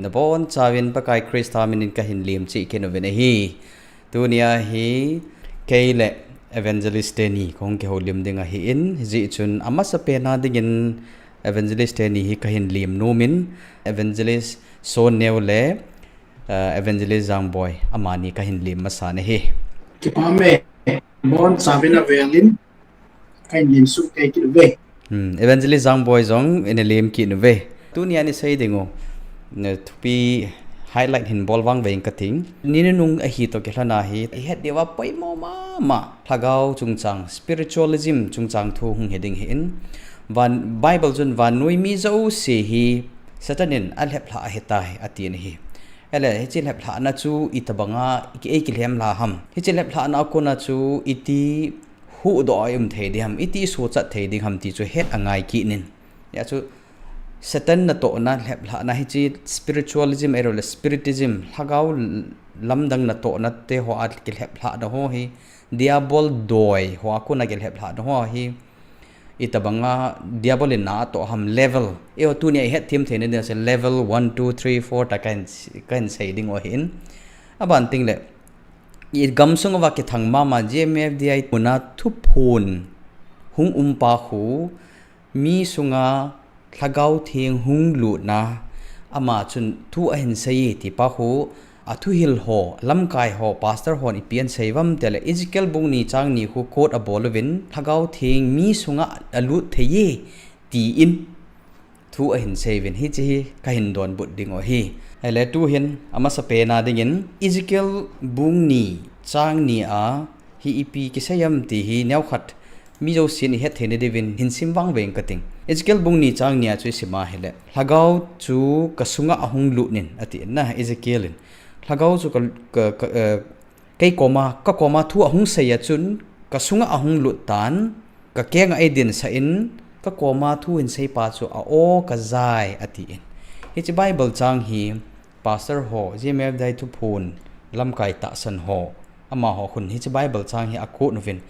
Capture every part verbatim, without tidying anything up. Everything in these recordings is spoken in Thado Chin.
Nabonchauvin Pakai Christa minin kahin lim cheh kit uvin ahi. Tunia hi kei le evangelist teni kahung kihoulim ding ahin, hijeh chun amasapen a dingin evangelist teni hi kahin lim nomin, evangelist Sonneo le, uh, evangelist Jangboi amani kahin lim masan ahi. Kipah e, bonchauvin avelin kahin lim suh kei kit uve. Hmm, evangelist Jangboi jong ina lim kit uve. Tunia isei dingu thupi highlight hin bol vangvei inge kating. Ni nunung ahi toh kilhon a hi ihet diuva poimo mama, lhagao chungchang, spiritualism chungchang thu hung hiding ahin, van, Bible chun vannoi mi jouse hi Satan in alheplhah ahitai atin ahi. Ahile hiche lheplhahna chu itobanga eikilhem lha ham? Hiche lheplhahna a kona chu iti huhdoh a i um thei ding ham, iti i sochat thei ding ham ti chu het angai kit in. Hijeh chun Satan natohna, lheplhahna, hiche spiritualism ahiloule spiritism, lhagao lamdang natohna te hoa kilheplhahna ho hi, Diabol doi hoa kona kilheplhahna ho hi itobanga Diabol in na atoh ham, level. Eiho tunia ihet them theina dinga chu level one, two, three, four tia kahin, kahin sei dingu ahin. Aban tengle igamsung uva kithang mama G M F D I muna thuphon hung umpa khu, mi sunga Lhagao Theng hung lutna, ama chun thu ahin sei e tipa khu, athuhil ho, lamkai ho, pastor hon ipi ahin sei uvem tile, Ezekiel bung ni chang ni khu quote abol uvin, Lhagao Theng mi sunga alut thei e, tin thu ahin sei uvin, hiche hi kahin donbut dingu ahi. Ahile tuhin amasapen a dingin Ezekiel bung ni chang ni a hi ipi kisei em ti hi neokhat mi jousen ihet theina diuvin hin sim vangvei inge kating. Ezekiel bung ni chang ni a chu isim a ahile, Lhagao chu kasunga ahung lut in atin na, Ezekiel in. Lhagao chu ka, ka, ka, eh, kei koma, kakoma thu ahung sei a chun, kasunga ahung lut tan, kakenga eidinsah in, kakoma thu hin seipa chu a-o kajai atin. Hiche Bible chang hi pastor ho, G M F D I thuphon lamkai tahsan ho, amaho khun hiche Bible chang hi a quote uvin,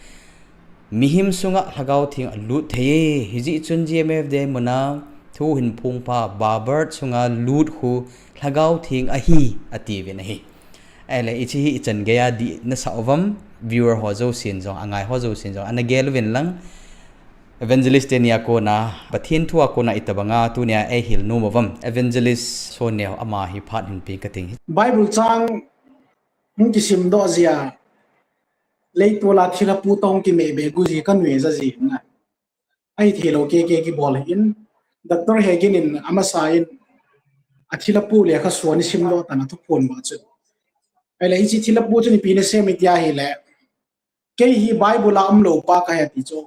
mihem sunga Lhagao Theng alut thei e, hijeh chun G M F D I muna thu hin phongpa Babert sunga lut khu Lhagao Theng ahi, atiuvin ahi. Ahile hiche hi ichan geiya dih nasah uvem, viewer ho jousen jong, angai ho jousen jong ana gel uvin lang. Evangelist teni a kona, Pathen thu a kona itobanga tunia eihil nom uvem, Evangelist Sonneo, ama hi phat hin pe inge kating. Bible chang hung kisimdoh jeh a, leitol a thilha pu toh hung kimehbeh gu ji kanui ja ji na. Ahithei lou kei kei kibol ahin, Doctor Hagin in amasa in, athilha pu lekhasu ana simdoh tan athuphon uva chun. Ahile hiche thilha pu chun ipi ana sem em tia ahile, kei hi Bible a umlou pa kahi ati chu.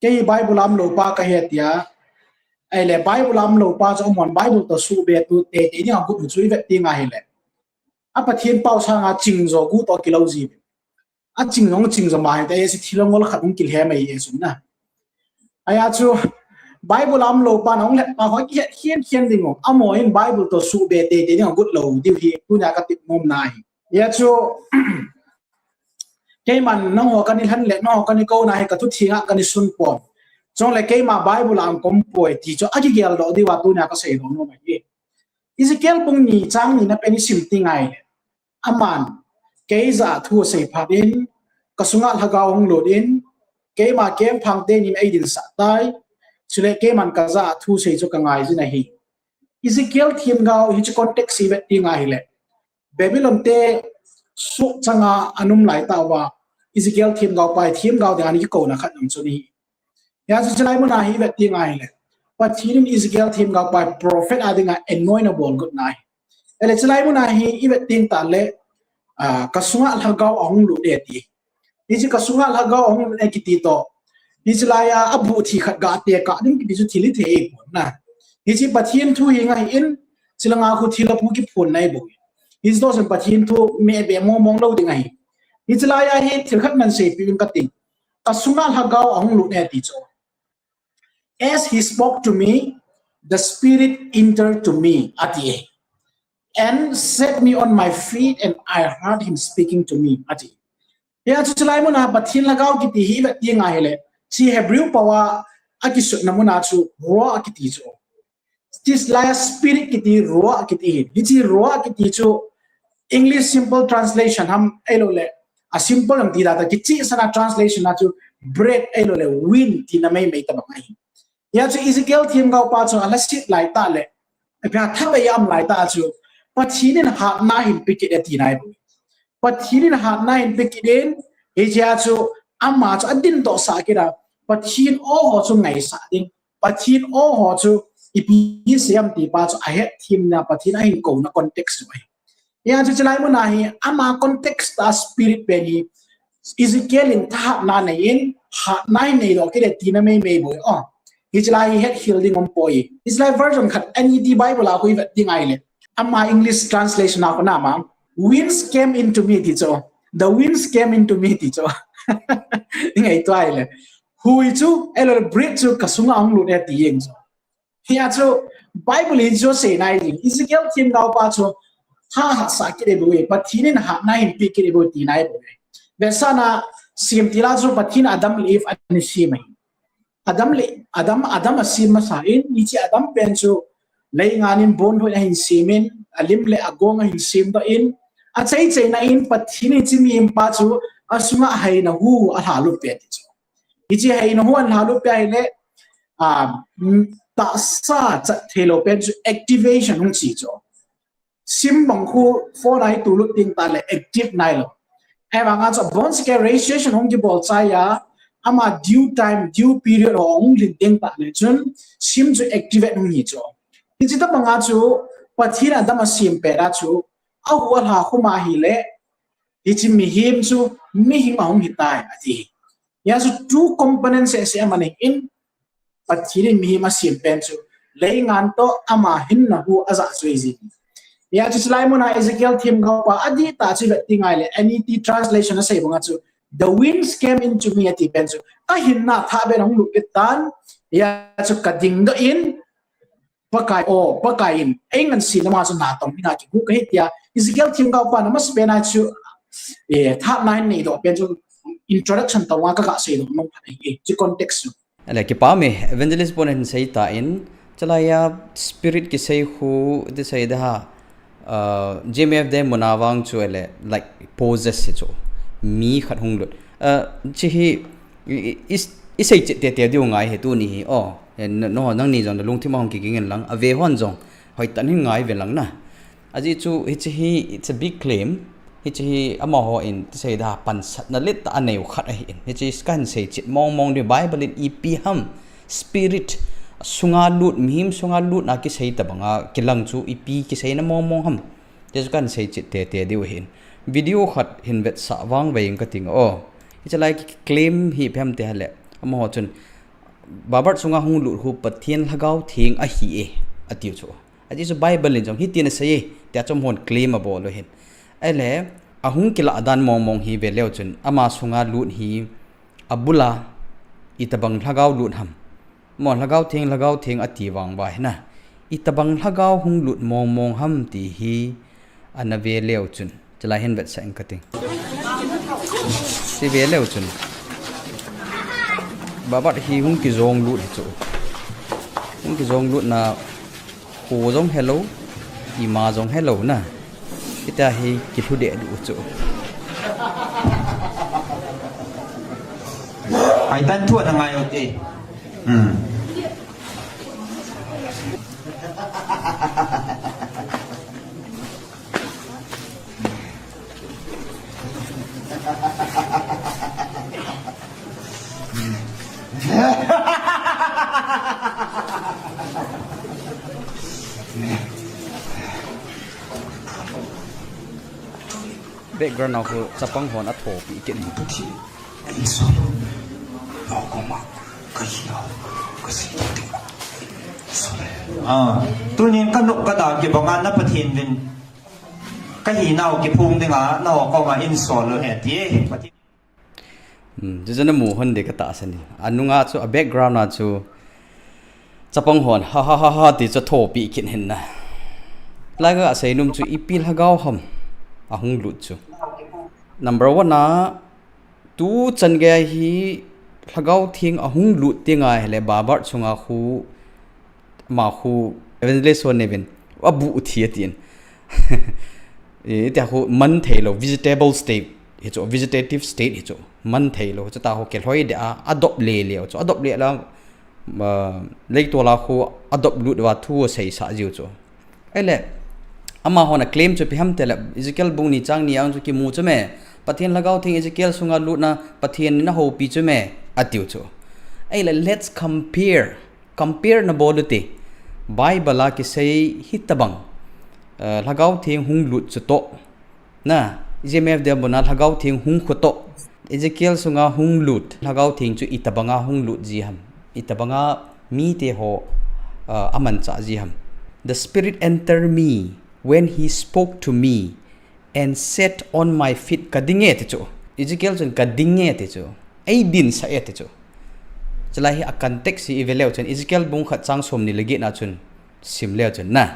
Kei hi Bible a umlou pa kahi atia. Ahile Bible a umlou pa chu amahon Bible toh suhbeh teitei dinga agut u chu ivet tenga ahile, a Pathen pao sanga chingjo gu toh kilou jiuvin. Aching jong chingjo ma hita, hiche thilha ngol khat hung kilhem ahi e chun na. Ahia chu Bible a umlou pa na hung het pa ho kihet khen khen dingu. Amaho in Bible toh suhbeh teitei dinga agut lou diu hi tunia katep nomna ahi. Hijeh chun keiman nangho kana lhen le, nangho kana kouna hi kathu thenga kana sun pon. Chule keima Bible a um kaum poi ti chu akigeldoh diuva tunia kaseidoh nom ahi. Ezekiel bung ni chang ni na pen isim tenga ahile, aman kei jah a thu asei phat in, kasunga Lhagao hung lut in, keima kengphang tenin eidinsah tai, chule keiman kajah a thu sei chu kangai jin ahi. Ezekiel themgao hiche context ivet tenga ahile, Babylon te soh changa ana um lai tah uva, Ezekiel themgao pa hi themgao dinga ana kikouna khat jong chu ahi. Hijeh chun chulai muna hi ivet tenga ahile, Pathen in Ezekiel themgao pa hi prophet a dinga anoint abol got na ahi. Ahile chulai muna hi ivet teng tah le, ah, kasunga Lhagao ahung lut e ati. Hiche kasunga Lhagao ahung lut e kiti toh, hiche laiya abuh thi khat ga tekah ding kiti chu thil hithei ahipon na. Hiche Pathen thu hi ahin, chulanga khu thilha pu kiphonna ahibou. Hiche toh chun Pathen thu mehbeh mong mong lou ding ahi. Hiche laiya hi thil khat naseipeh inge kating. Kasunga Lhagao ahung lut e ati chu. As he spoke to me, the Spirit entered to me, ati e. And set me on my feet, and I heard him speaking to me, ati. Hijeh chun chulai muna Pathen Lhagao kiti hi ivet tenga ahile, hiche Hebrew pao a akisutna muna chu ruach akiti chu. Hiche lai a spirit kiti, ruah kiti hi. Hiche ruah kiti chu English simple translation ham ahilou le, a simple ham ti da ta, kichehsah a translation a chu breath ahilou le wind tina maimai tabang ahi. Hia chu Ezekiel themgao pa chu alhaset lai tah le, apia thabei a um lai tah chu, Pathen in hatna ahin pe kit e tina ahi bou. Pathen in hatna ahin pe kit in, hichea chu ama chu adindoh sah kit a, Pathen o ho chu ngaisah ding, Pathen o ho chu ipi sei ham ti pa chu ahet themna, Pathen ahin kouna context chu ahi. Hia chu hiche lai mun a hi, ama context a spirit pen hi, Ezekiel in thahatna nei in, hatna ahin neidoh kit e tina maimai bou. Oh, hiche lai hi hetkhel ding um poi. Hiche lai version khat N E T Bible a khu ivet ding ahile, ama English translation a khu na ma, "Winds came into me," ti chu. "The winds came into me," ti chu. I ngaito ahile, hui chu, ahilou le breath chu kasunga ahung lut e ti jeng chu. Hia chu Bible in chu asei nai ding. Ezekiel themgao pa chu thahatsah kit e bou e, Pathen in hatna ahin pe kit e bou tina ahi bou e. Vetsahna, semtil a chu Pathen Adam le Eve ana sem ahi. Adam le, Adam, Adam asem masa in, hiche Adam pen chu leingan in bonlhoh in ahin sem in, alim le agong ahin semdoh in, achaichaina in Pathen in hiche mihem pa chu asunga haina hu alhalut peh ti chu. Hiche haina hu alhalut peh ahile, ah, mm, tahsa chat theilou pen chu activation hung chi chu. Sim bang khu phone a itulut ding tah le active nailou. Ahivanga chu abonchauva registration hung kibol chai a, ama due time, due period ho hung lhin ding tah le chun sim chu activate hung hi chu. Hiche tabang a chu Pathen in Adam asem pet a chu, ahu alha khum ahile, hiche mihem chu mihem ahung hitai ati. Hia chu two components seh seh aman ahin, Pathen in mihem asem pen chu leingan toh ama hinna hu ajah chu ahi jin. Hia chu hiche lai mun a Ezekiel themgao pa adihtah chu ivet ding ahile, N E T translation asei bang a chu, "The winds came into me," ati pen chu kahinna thah ben ahung lut kit tan. Hia chu kadingdoh in, Pakai o, Pakai in eingansena ma chu natong dinga kigu kahi tia Ezekiel themgao pan amasapen a chu, eh, thahatna ahin neidoh pen chu introduction tah a kaga seidoh nom khat ahi, eh, chu context chu. Ale, kipah e, Evangelist pon ahin sei tan, hiche lai a spirit kisei khu, ti sei da ha, uh, G M F Day mun a vang chu ale, like, possess hi chu, mi khat hung lut. Uh, hiche hi, i, i, i, isei chet tete diu ngai ahi tuni hi, oh, eh, n-, nangho, nangni jong nalungthim a hung kiging in lang, ave hon jong hoitah in ngai uvin lang na. Ajeh chu, hiche hi, it's a big claim. Hiche hi amaho in, ti sei da, pansatna letah a aneiu khat ahin. Hiche kahin sei chet mong mong diu, Bible in ipi ham, spirit, sunga lut, mihem sunga lutna kisei tabang a kilang chu ipi kiseina mong mong ham, ti chu kahin sei chet tete diu ahin. Video khat hin vetsah vang ve ing kating o. Hiche lai claim hi ipi ham ti ahile, amaho chun, Babar sunga hung lut hu Pathen Lhagao Theng ahi e, atiu chu. Ajeh chu Bible in jong hitin asei e, tia chu amahon claim abol u ahin. Ahile, ahung kilah dan mong mong hi ve leu chun, ama sunga lut hi abul a, itobang lhagao lut ham. Mo Lhagao Theng, Lhagao Theng ati vang uva hi na, itobang lhagao hung lut mong mong ham ti hi ana ve leu chun, hiche lai hin vetsah ing kating. Ti ve leu chun, Babar hi hung kijong lut hi chu. Hung kijong lut na, kho jong helou, ima jong helou na, hitia hi kilhu deh diu chu. Ai tan thu ana ngai u te. Hmm. Background a khu chapang hon athopi kit in. Ah, tunin ka nop ka da kibang a na Pathen vin ka hinau kiphong dinga na ho koma insol lou hen ti e. Hmm, chuchu namu hon ding katahsan in. Anunga chu, a background a chu chapang hon ha ha ha ha ti chu athopi kit in na. Lai ka seinom chu ipi lhagao ham ahung lut chu. Number one a, tu chan gei hi Lhagao Theng ahung lut ding ahile Babar chunga khu, ama khu Evangelist ho nevin, abu thi atin. Tia ho man thei lou, vegetable state hi chu, vegetative state hi chu, man thei lou, chuta ho ke lhoi de a, adop le le chu, adop le la, uh, leitol a ho adop lut va thu sei sa jiu chu. Ele, ama hon a claim chu ipi ham tile, Ezekiel bung ni chang ni ang chu kimu chu me, Pathen Lhagao Theng Ezekiel sunga lutna, Pathen in ahoupi chu me, atiu chu. Ele, let's compare. Compare na bol ute. Bible a kisei hitabang, uh, Lhagao Theng hung lut chu toh. Na, J M F de bona Lhagao Theng hung khu toh. Ezekiel sunga hung lut, Lhagao Theng chu itabanga hung lut ji ham. Itabanga mite ho, uh, amancha ji ham. The Spirit entered me when he spoke to me and set on my feet. Ka ding e ti chu. Ezekiel chun ka ding e ti chu. Ei din sa e ti chu. Chulai hi a context hi i ve leu chun Ezekiel bung khat chang som ni le get na chun sim leu chun na.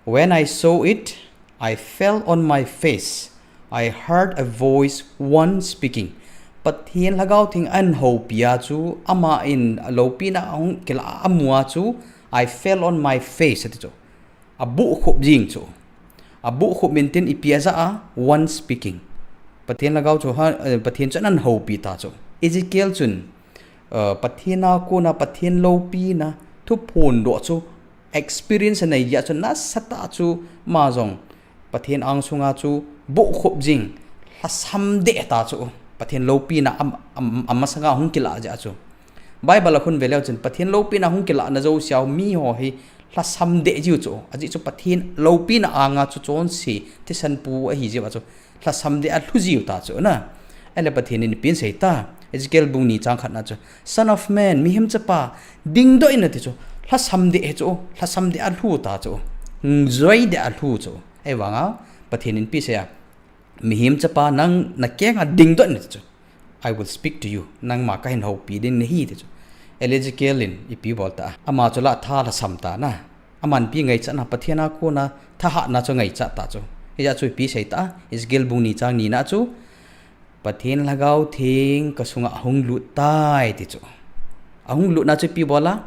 When I saw it, I fell on my face. I heard a voice, one speaking. Pathen Lhagao Theng an houpi a chu, ama in loupina ahung kila a mu a chu, I fell on my face, ati chu. A buh khup jing chu. A buh khup min tin ipi a ja a, one speaking. Pathen Lhagao chu, ha, eh, Pathen chu an houpi ta chu. Ezekiel chun, eh, Pathen a kona, Pathen loupina, thuphon doh chu, experience anei jeh a chu nasatah chu ama jong Pathen angsunga chu buh khup jing, lhasam deh ta chu Pathen loupina am, am, amasanga hung kilah jeh a chu. Bible a khun ve leu chun Pathen loupina hung kilah na jouseu mi ho hi lhasam deh jiu chu. Ajeh chu Pathen loupina anga chu chonse thisan pu ahi jeh a chu. Lhasam deh a lhu jiu ta chu na. Ahile Pathen in ipi asei ta. Ezekiel bung ni chang khat na chu. Son of man, mihem chapa, dingdoh in ati chu. Lhasam deh chu, lhasam deh a lhu ta chu. Joi deh a lhu chu. Ahivanga, Pathen in ipi asei a. Mihem chapa nang na kenga dingdoh in ati chu. I will speak to you. Nangma kahin houpi ding nahi ati chu. Ahile Ezekiel in ipi bol ta. Ama chu la tha lhasam ta na. Aman ipi ngaichat na, Pathen a kona thahatna chu ngaichat ta chu. Hijeh a chu ipi asei ta, Ezekiel bung ni chang ni na chu, Pathen Lhagao Theng kasunga ahung lut tai ti chu. Ahung lutna chu ipi bol a,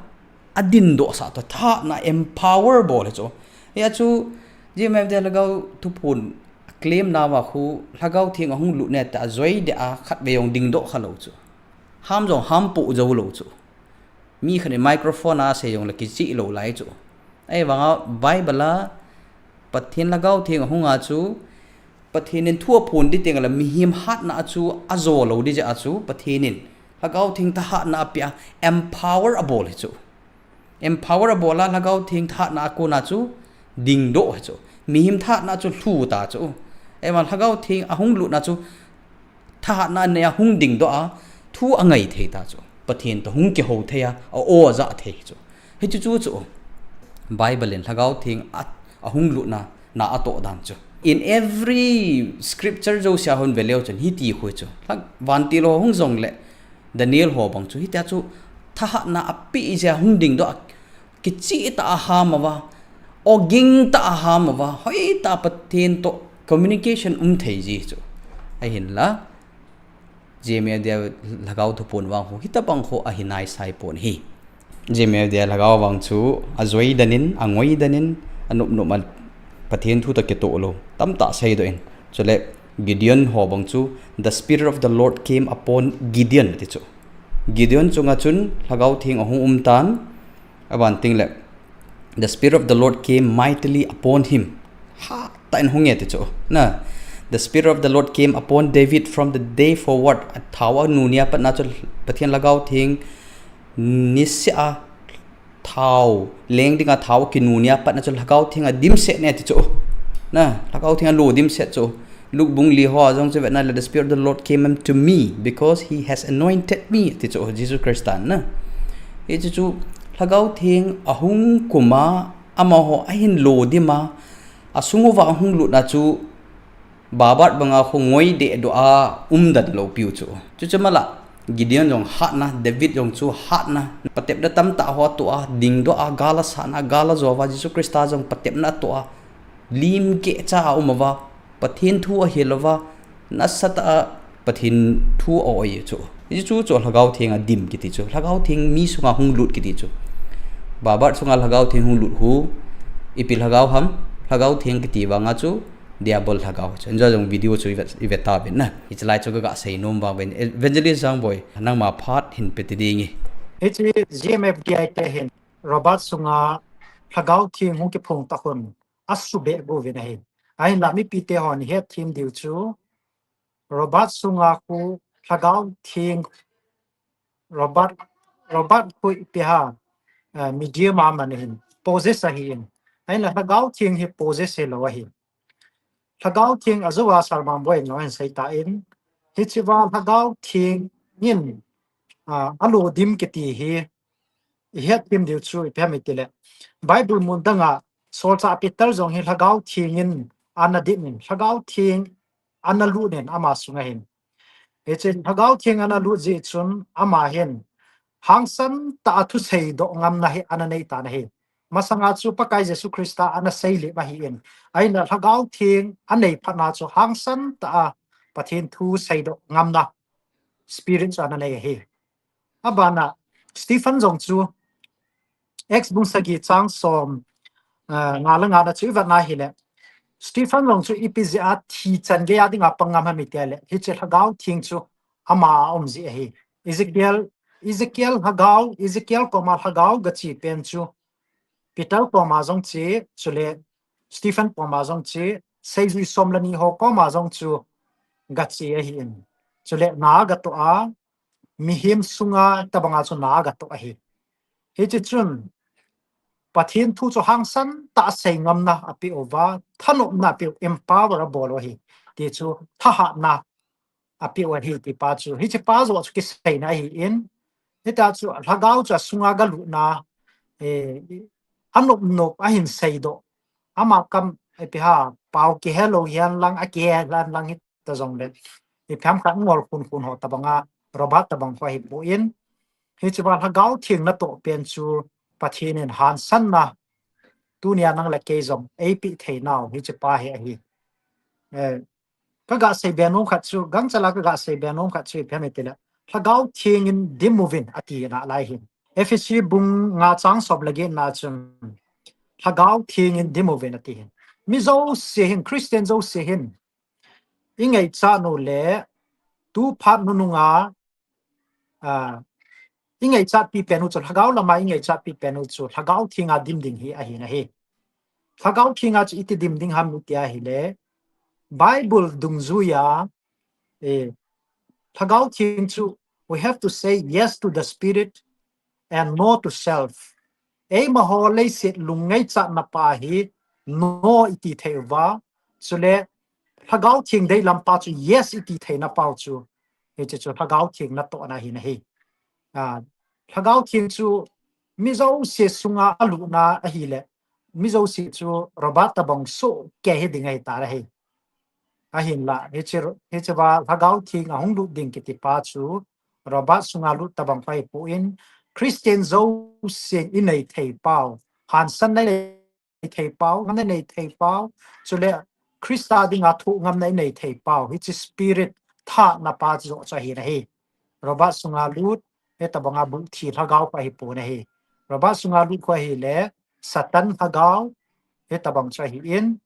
adindoh sah ta, thahatna empower bol hi chu. Hijeh a chu, J M F de Lhagao thuphon claim nauva khu, Lhagao Theng ahung lut ne ta, ajoi deh a khatvei jong dingdoh kha lou chu. Ham jong ham poh jou lou chu. Mi khat in microphone a asei jongle kichih lou lai chu. Ahivanga Bible a Pathen Lhagao Theng ahunga chu, Pathen in thu aphon ding teng le mihem hatna a chu ajo lou ding jeh a chu, Pathen in Lhagao Theng thahatna apeh a empower abol hi chu. Empower abol a Lhagao Theng thahatna a kona chu dingdoh hi chu. Mihem thahatna chu lhu ta chu. Ahivang Lhagao Theng ahung lutna chu thahatna anei a hung dingdoh a, thu angai thei ta chu. Pathen toh hung kihou thei a, a-o ajah thei chu. Hichu chu chu. Bible in Lhagao Theng a, ahung lutna, na atoh dan chu. In every scripture jousea hung ve leu chun, hiti khu chu. Lhag-, vantil ho hung jongle, Daniel ho bang chu. Hitia chu, thahatna apeh jeh a hung dingdoh a, kichih tah a ham uva, oging tah a ham uva, hoitah a Pathen toh communication um thei ji chu. Ahinla, J M F de Lhagao thuphon vang khu, hitabang khu ahi naisai pon ahi. J M F de Lhagao vang chu, ajoi den in, angoi den in, anop nop a Pathen thu toh kitoh lou, tamtah seidoh in. Chule, Gideon ho bang chu, the Spirit of the Lord came upon Gideon, ti chu. Gideon chunga chun, Lhagao Theng ahung um tan, aban teng le, the Spirit of the Lord came mightily upon him. Hatah in hung e ti chu. Na, the Spirit of the Lord came upon David from the day forward. Athao a nu nia patna chu Pathen Lhagao Theng niseh a thao, leng dinga thao kinu nia patna chu Lhagao Theng adimset ne ti chu. Na, Lhagao Theng alo dimset chu. Luke bung li ho a jong chu vetna le, the Spirit of the Lord came unto me because he has anointed me, ti chu, Jesu Christa na. Hichu chu, Lhagao Theng ahung kum a, amaho ahin lo dim a, asung uva ahung lutna chu, Babat banga khu ngoi dehdoh a, um den lou piu chu. Chuchu mala, Gideon jong hatna, David jong chu hatna, patepna tamtah ho atoh a, dingdoh a, gal asatna, gal ajo uva, Jesu Christa jong patepna atoh a, lim keh cha a um uva, Pathen thu ahil uva, nasatah a Pathen thu a-oi chu. Hichu chu Lhagao Theng adim kiti chu. Lhagao Theng mi sunga hung lut kiti chu. Babat sunga Lhagao Theng hung lut khu. Ipi lhagao ham, lhagao theng kiti vanga chu, Diabol lhagao chu. Injo jong video chu i vet, i vet ta uvin na. Hichelai chu ka ga sei nom vang uvin. Evangelist Jangboi, nangma phat hin pe ti ding e. Hiche G M F D I te hin, Robert sunga lhagao theng hung kiphong ta hun, asubeh uvin ahi. Ahinla mipi te hon het them diu chu, Robert sunga khu lhagao theng, Robert, Robert khu ipi ham, eh, medium a man ahin, possess ahin. Ahinla lhagao theng hi possess hilou ahi. Lhagao theng ajou a Sarmang Boi in jong ahin sei tan, hichea lhagao theng in, ah, alodim kiti hi, i het them diu chu ipi ham itile, Bible mun danga Solchah Peter jong hi lhagao theng in ana dim in, lhagao theng ana lut in ama sunga hin. Hichun lhagao theng ana lut jeh chun ama hin hangsan tah a thusei doh ngamna hi ana nei tan ahi. Masanga chu Pakai Jesu Christa ana seilep ahin, ahinla lhagao theng anei phatna chu hangsan tah a Pathen thu seidoh ngamna spirit chu ana nei ahi. Abana, Stephen jong chu, Acts bung sagi chang som, ah, nga le nga na chu i vet na hile, Stephen jong chu ipi jeh a thi chan gei a dinga pang ngam ham itile, hiche lhagao theng chu ama a um jeh ahi. Ezekiel, Ezekiel lhagao, Ezekiel koma lhagao gache pen chu, Peter koma jong che, chule Stephen koma jong che, seijui som le ni ho koma jong chu gache ahin. Chule na gatoh a, mihem sunga tobanga chu na gatoh ahi. Hiche chun, Pathen thu chu hangsan tah a sei ngamna apeh uva, thanopna apeh u, empower abol u ahi. Ti chu thahatna apeh u ahi ti pa chu. Hiche pa joh chu kiseina ahin. Hitia chu lhagao chu asunga galutna, eh, anop nop ahin seidoh. Ama kam, ipi ham, pao kihe lou hihen lang, akihe hihen lang hita jongle, ipi ham khat ngol khun khun ho tobanga, Robert tobang kho ahipon. Hichea lhagao theng natoh pen chu Pathen in hangsanna, tunia nang le kei jong eipeh theinau hiche pa hi ahi. Eh, ka ga sei be nom khat chu, gangchal a ka ga sei be nom khat chu ipi ham itile, lhagao theng in dim uvin ati nalai hin. Ephesi bung nga chang som le get na chun, lhagao theng in dim uvin ati hin. Mi jouse hin, Christian jouse hin, i ngaichat u le, tu phat nunung a, ah, i ngaichatpi pen u chu, lhagao lama i ngaichatpi pen u chu, lhagao theng a dim ding hi ahi nahi. Lhagao theng a chu iti dim ding ham iti ahile, Bible dungjui a, eh, lhagao theng chu, we have to say yes to the Spirit and no to self. Eima ho leiset lung ngaichatna pa hi no iti thei uva, chule lhagao theng deilam pa chu yes iti theina pau chu, hiche chu lhagao theng natohna ahi nahi. Ah, lhagao theng chu mi jouse sunga alutna ahile, mi jouse chu Robert tobang soh kei hi ding ahi ta ahi. Ahinla, hiche, hichea lhagao theng ahung lut ding kiti pa chu, Robert sunga lut tobang kho ahipon, Christian jousen i nei thei pau, hangsan na i nei thei pau, ngam na i nei thei pau, chule Christa dinga thoh ngamna i nei thei pau, hiche spirit thahatna pa chu joh chu ahi nahi. Robert sunga lut, hitobanga buhthi lhagao kho ahipon ahi. Robert sunga lut kho ahile, Satan lhagao, hitobang chu ahin,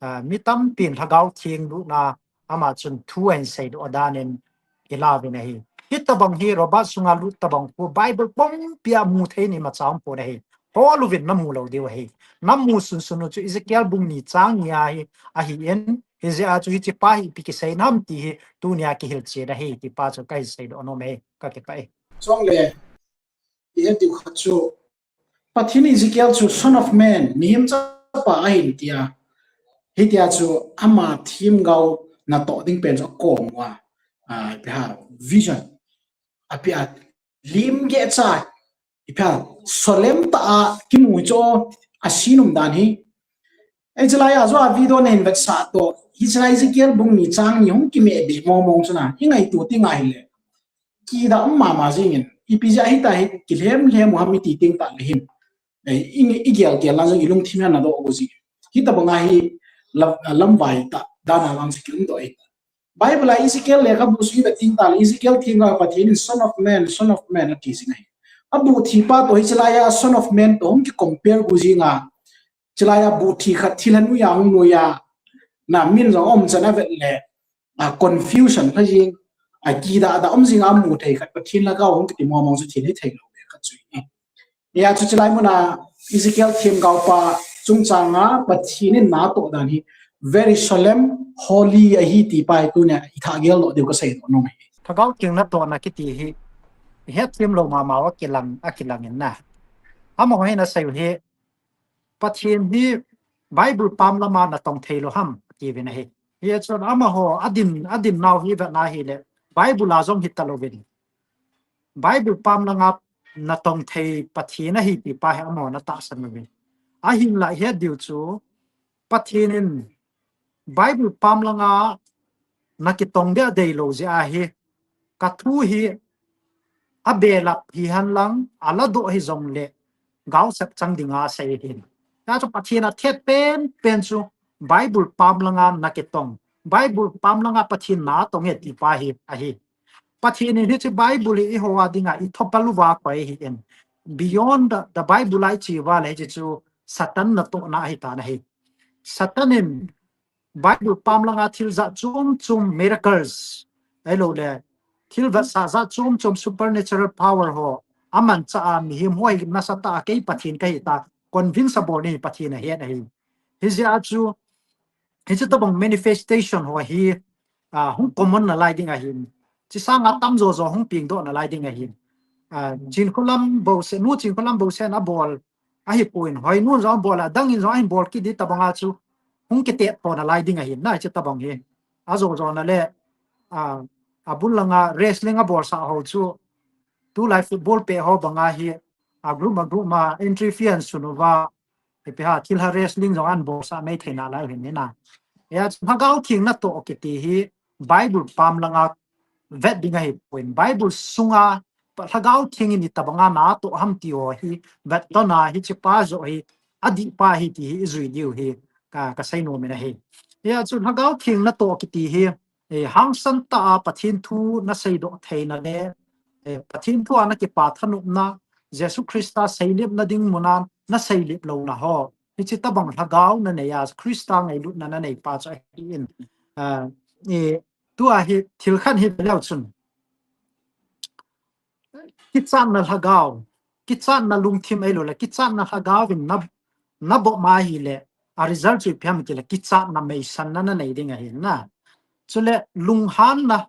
ah, mi tampin lhagao theng lutna, ama chun thu ahin seidoh dan in i la uvin ahi. Hitobang hi Robert sunga lut tobang khu Bible pumpia mu thei in imacha um pon ahi. Hol uvin namu lou diu ahi. Namu sunsun u chu Ezekiel bung ni chang ni a hi ahin, hijeh a chu hiche pa hi ipi kisei nam ti hi tunia kihil chen ahi ti pa chu kahin seidoh nom e, kakipah e. Chule, i het diu khat chu, Pathen in Ezekiel chu Son of Man, mihem chapa ahin tia. Hitia chu ama themgao natoh ding pen chu akom uva, ah, ipi ham, vision, apia, lim geh cha, ipi ham, solemn tah a kimu chu, asin um dan hi. Hichelai a joh a video nahin vetsah toh, hichelai Ezekiel bung ni chang ni hung kimeh be mong mong chu na, i ngaito teng ahile, kidah um mama jingin, ipi jeh a hitia hi kilhem lhem u ham iti teng tah le hin, eh, i, i gel gel lang jong i lungthim hi ana doh u ji. Hitobanga hi lam, lamvai tah dan a vang chu ki um doh ahi. Bible a Ezekiel lekhabu chu i vet teng tah le, Ezekiel themgao a Pathen in Son of Man, Son of Man ati jing ahi. Abuhthi pa toh hichelai a Son of Man toh hung ki compare u jing a, Chulai a bu thi khat thil a nuiya hung nuiya, na min jong um chan a vet le, a confusion kha jing, a kida da um jing a mu thei khat Pathen lhagao hung kiti mong mong chu thil hi thei lou ve khat chu hi. Hia chu chulai mun a Ezekiel themgao pa chungchang a Pathen in na toh dan hi very solemn, holy ahi ti pa hi tunia i thah gel lou diu ka sei lou nom hi. Lhagao theng na tohna kiti hi, het thim lou mama a kilang, a kilang in na. Amaho hin asei u hi, Pathen hi Bible pam lama na tong thei lou ham, ati uvin ahi. Hia chun amaho, adin, adin nau hi vet na hi le, Bible a jong hi ta lou vin. Bible pam langa na tong thei Pathen ahi ti pa hi amaho na tahsan uvin. Ahinla het diu chu, Pathen in Bible pam langa na kitong dia dei lou jeh ahi, ka thu hi a belap hi hen lang, a ladoh hi jong le, gaosap chang dinga sei hin. Hia chu Pathen a thet pen pen chu Bible pam langa na kitong. Bible pam langa Pathen na tong e ti pa hi ahi. Pathen in hiche Bible hi eiho a dinga i thopa lou va koi hi in. Beyond the, the Bible a i chi uva le hiche chu Satan na tohna ahi ta na hi. Satan in Bible pam langa thil jat chom chom miracles, ahilou le, thil vetsah jat chom chom supernatural power ho, aman cha a mihem ho hi nasatah a kei Pathen kahi ta, convince abol ni Pathen ahet ahi. Hijeh a chu, hiche tabang manifestation ho hi, a, hung common nalai ding ahin. Hiche sanga tamjo jo hung pengdoh nalai ding ahin. A, Chinkholam Bousen, Nu Chinkholam Bousen abol, ahipon, Hoinu jong abol a, adang in jong ahin bol kit di tabang a chu, hung kitet to nalai ding ahin, na hiche tabang hi. Ajo jo na le, a, abul langa wrestling abolsah ho chu, tulai football pet ho banga hi, a group a group ma entry fee ahin sun uva, ipi ham, thilha wrestling jong ahin bolsah mai thei nalai u hin na. Hia chu Lhagao Theng na toh kiti hi, Bible pam langa vet ding ahipon. Bible sunga, Lhagao Theng in itabanga na toh ham ti ho hi, vet to na hiche pa joh hi, adih pa hi ti hi, i jui diu hi, ka, ka sei nom in ahi. Hia chu Lhagao Theng na toh kiti hi, eh, hangsan tah a Pathen thu na seidoh theina le, eh, Pathen thu a na kipa thanopna, Jesu Christa seilipna ding mun a na seilip louna ho. Hiche tabang lhagao na nei a, Christa ngailutna na nei pa chu ahi in. Ah, eh, tua hi thil khat hi ve leu chun. Kichatna lhagao, kichatna lungthim ahilou le, kichatna lhagao in na, na bol ma ahile, a result chu ipi ham ti le, kichatna meisanna na nei ding ahi na. Chule lunghanna,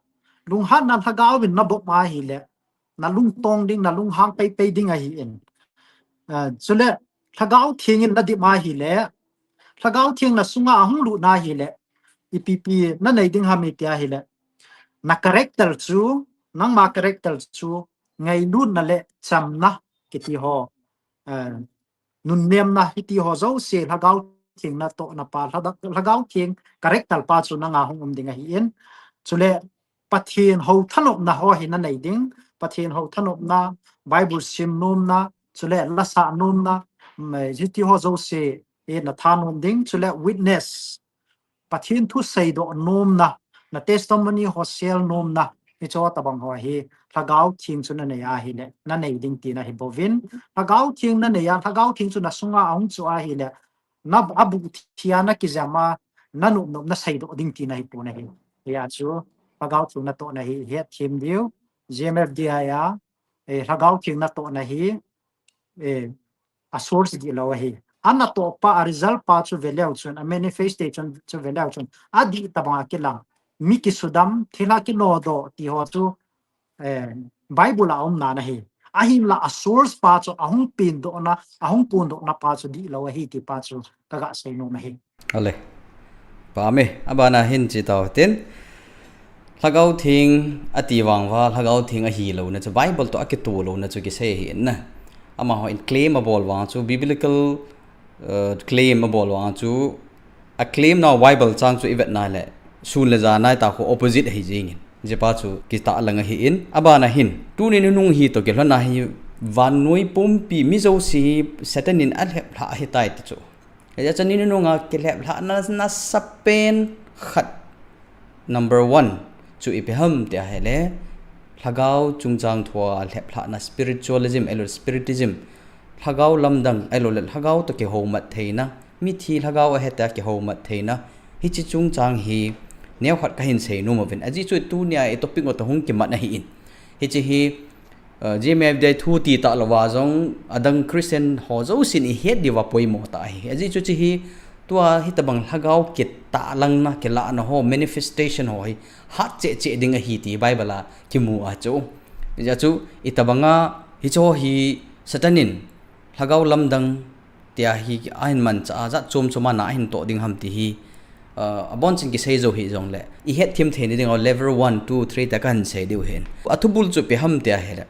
lunghanna lhagao in na bol ma ahile, na lungtong ding, na lunghang peipei ding ahi in. Ah, chule Lhagao Theng in na dih ma ahile, Lhagao Theng na sunga ahung lut na ahile, ipi pi na nei ding ham iti ahile, na character chu, nangma character chu, ngailutna le chamna kiti ho, eh, nunnemna hiti ho jouse Lhagao Theng na tohna pa, Lhada-, Lhagao Theng character pa chu nanga hung um ding ahi in. Chule Pathen ho thanopna ho hi na nei ding, Pathen ho thanopna, Bible sim nomna, chule lasa nomna, mm, hiti ho jouse hi na thanom ding, chule witness, Pathen thu seidoh nomna, na testimony ho share nomna, hiche tabang ho hi, Lhagao Theng chu na nei ahile, na nei ding tina ahi bouvin. Lhagao Theng na nei a, Lhagao Theng chu na sunga ahung chu ahile, na abuh thia na kijam a, na nop nop na seidoh ding tina ahipon ahi. Hia chu, Lhagao Theng na tohna hi, het thim diu, G M F D I a, eh, Lhagao Theng na tohna hi, eh, a source dih lou ahi. Ana toh pa, a result pa chu ve leu chun, a manifestation chu ve leu chun, adih tabang a kilang. Mi kisudam, thilha kinodoh ti ho chu, eh, Bible a um nan ahi. Ahinla a source pa chu, ahung pendohna, ahung pondohna pa chu dih lou ahi ti pa chu, ka ga sei nom ahi. Ale. Pame, abana hin chi tau tin. Lhagao Theng ati vang uva, Lhagao Theng ahi louna chu, Bible toh akitoh louna chu kisei ahi in na. Amaho in claim abol vang chu, biblical, uh, claim abol vang chu, a claim nau Bible chang chu i vet na le, sun le jan nai ta khu opposite ahi jing in. Hiche pa chu kitahlang ahi in, abana hin. Tuni nunung hi toh kilhon a hi vannoi pumpi mi jouse hi Satan in alhep lhah ahi tai ti chu. Hijeh chun tuni nunung a kilhep lhahna nasa pen khat number one chu ipi ham ti ahile, Lhagao chungchang thua lhep lhahna spiritualism, ahilou spiritism, Lhagao lamdang, ahilou le Lhagao toh kihoumat theina, Mithi lhagao ahe tia kihoumat theina. Hiche chungchang hi neokhat kahin seinom uvin. Ajeh chu tunia i topic u toh hung kimat ahin. Hiche hi, uh, G M F D I thu ti talouva jong adang Christian ho jousen ihet diuva poimo tah ahi. Ajeh chu hiche hi tua hitobang lhagao kitahlangna, kilahna ho, manifestation ho hi hat cheh cheh ding ahi ti Bible a kimu ahi chu. Hijeh chun itobanga hiche ho hi Satan in lhagao lamdang tia hi ahin manchah a jat chom chom a na ahin toh ding ham ti hi, uh, abonchan kisei jou hih jongle, ihet them theina dinga level one, two, three tia kahin sei diu ahin. Athubul chu ipi ham tia ahile,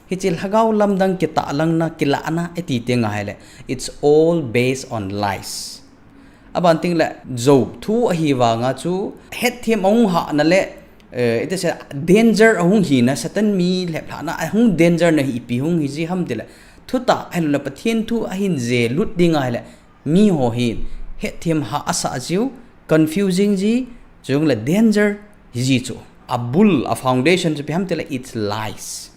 hiche lhagao lamdang kitahlangna, kilahna iti teng ahile, it's all based on lies. Aban tengle jou thu ahi vanga chu, hetthem ahung hahna le, eh, iti sei, danger ahung hina, Satan mi lheplhahna ahung danger na hi ipi hung hiji ham tile, thutah ahiloule Pathen thu ahin jelut ding ahile, miho hi hetthem hah asah jiu, confusing ji, chujongle danger hiji chu. Abul, a foundation chu ipi ham tile, it's lies.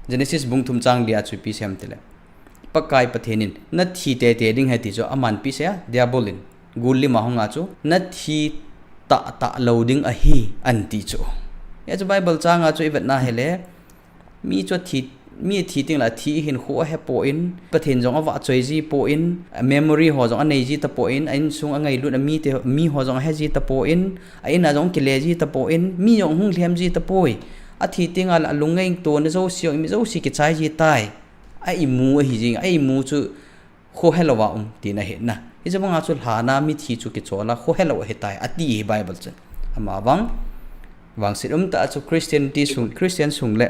Genesis bung thum chang lia chu ipi asei ham tile, Pakai Pathen in nathi teitei ding ahi ti chu aman ipi asei a, Diabol in gul lima hunga chu nathi tahtah lou ding ahi ati chu. Hijeh chun Bible changa chu ivetna ahile, mi chu athi, mi athi tengle athi hinkho ahepoi, Pathen jong avahchoi jipoi, memory ho jong anei jitapoi, a insung angailut a mite, miho jong ahe jitapoi, a in a jong kile jitapoi, mi jong hung lhem jitapoi. Athi tengle alung ngaitona jouse jong, mi jouse kichai jitai. A imu ahi jing, a imu chu khohelouva um tina ahi na. Hiche banga chu lhana mithi chu kichola khohelou ahitai ati hi Bible chun. Amavang, vangset umtah a chu Christianity sung, Christian sung le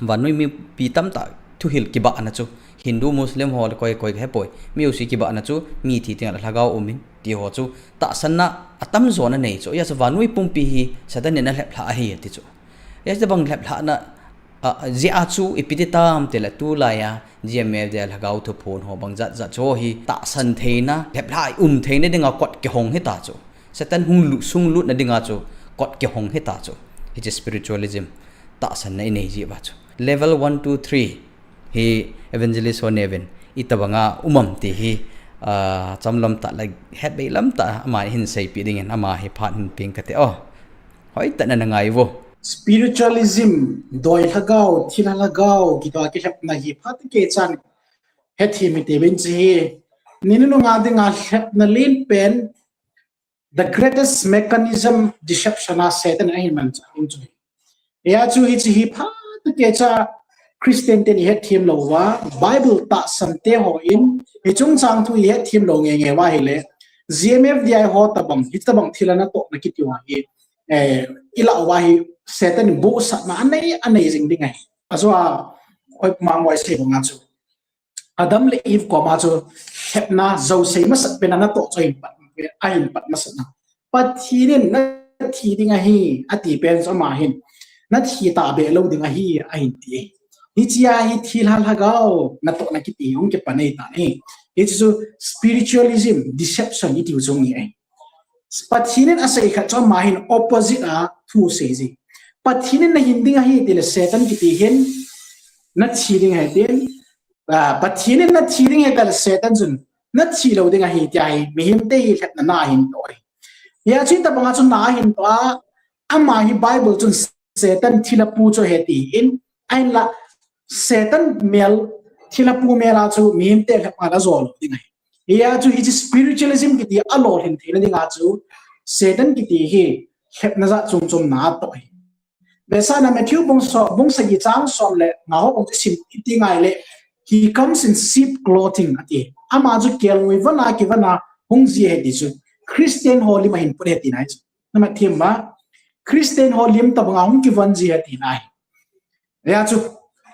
vannoi mipi tamtah thuhil kibahna chu, Hindu, Muslim ho le koi koi kahepoi, mi jouse kibahna chu mithi tengle lhagao umin ti ho chu tahsanna atamjo na nei chu. Hijeh chun vannoi pumpi hi Satan in alheplhah ahi ati chu. Hijeh chun abang lheplhahna, a, jeh a chu ipi ti tam tile tulaiya G M F D I lhagao thuphon ho bang jat jat chu hi tahsan theina, lheplhah um theina dinga kot kihong hita chu. Satan hung lut, sunglutna dinga chu kot kihong hita chu. Hiche spiritualism tahsanna inei jiuva chu. Level one, two, three hi Evangelist ho neuvin itobanga um am ti hi, ah, chamlam tah le hetbei lam tah a ama hin seipeh dingin ama hi phat hin peng kate o. Hoitah in na ngai uvo. Spiritualism, doi lhagao, thilha lhagao, kitoh a kilhepna hi phat kei chan hethem hite uvin chu hi. Ni nunung a dinga lhepna lenpen, the greatest mechanism deception a Satan ahin manchah in chu hi. Hijeh chun hiche hi phat kei cha Christian ten ihetthem louva, Bible tahsan te hon, hiche chungchang thu ihetthem lou nge nge uva ahile, G M F D I ho tobang, hitobang thilha natohna kiti uva hi, eh, ilah uva hi Satan in bohsahna anei, anei jing ding ahi. Ajeh chu a, oi mang oi sei banga chu. Adam le Eve koma chu lhepna jousei masat pen a natoh chu ahin pat, ahin pat masat na. Pathen in nathi ding ahi, ati pen chu ama hin, nathi tahbeh lou ding ahi, ahin ti. Hichea hi thilha lhagao natohna kiti hung kipan ahitan ahi. Hiche chu spiritualism, deception iti u chu ahi. Pathen in asei khat chu ama hin opposite a thu asei ji. Pathen in nahin ding ahi tile Satan kiti hin nathi ding ahi tin, ah, Pathen in nathi ding ahi tile Satan chun nathi lou ding ahi tia hi mihemte hi lhepna na ahin toh ahi. Hijeh chun hitobanga chu na ahin toh a, ama hi Bible chun Satan thilhapu chu ahi tin, ahinla Satan mel, thilhapu mel a chu mihemte lhepna ajo lou ding ahi. Hijeh chun hiche spiritualism kiti alolhin theina dinga chu Satan kiti hi lhepna jat chom chom na atoh ahi. Vetsahna Matthew bung so, bung sagi chang som le nga ho bung chu isim iti ngai le, he comes in sheep clothing ati. Ama chu kelngoi von a kivon a hung ji ahi ti chu Christian ho lim ahin put ahi tina ahi chu. Nahet them uva, Christian ho lim tobanga hung kivon ji ahi tina ahi. Hijeh chun,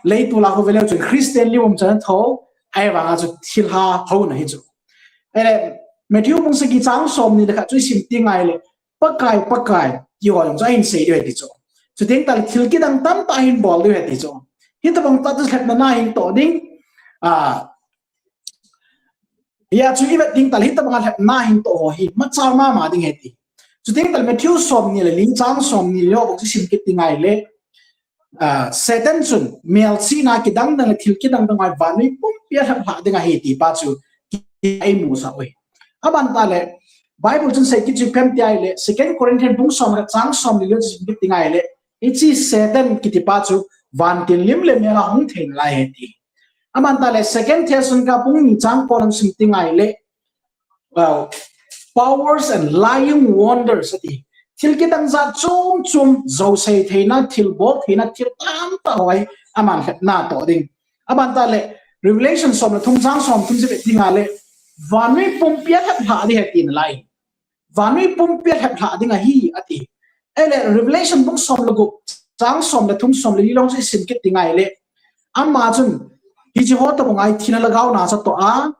leitol a khu veleu chun Christian lim um chan atho, ahivanga chu thilha houna ahi chu. Ahile, Matthew bung sagi chang somni le khat chu isim ti ngai le, Pakai, Pakai, ti ho jong chu ahin sei diu ahi ti chu. Chuteng tahle thil kidang tamtah ahin bol diu ahi ti chu. Hitobang tah chu lhepna na ahin toh ding, ah, Hijeh chun ivet ding tahle hitobanga lhepna ahin toh ho hi, machal mama ding ahi ti. Chuteng tahle Matthew somni le li chang somni le ho bung chu isim kit ti ngai le, ah, Satan chun melchihna kidang dang le thil kidang dang a vannoi pumpi alheplhah ding ahi ti pa chu eimusah u ahi. Aban tah le, Bible chun sei kit chu ipi ham ti ahile, Second Corinthians bung som le chang som le li chu sim kit ding ahile, hiche Satan kiti pa chu vantil lim le mel a hung thei nalai ahi ti. Aban tah le, Second Thessalonica bung ni chang ko lang sim kit ding ahile, well, powers and lying wonders ati. Thil kidang jat chom chom, jou sei theina, thil bol theina, thil tamtah ho hi aman lhepna toh ding. Aban tah le, Revelation som le thum chang som thum sim kit ding ahile, vannoi pumpi a lheplhah ding ahi ti nalai. Vannoi pumpi a lheplhah ding ahi ati. Ahile, Revelation bung som le gup chang som le thum som le li lang chu isim kit ding ahile, ama chun, hiche ho tobang a hi thina lhagao na chu atoh a,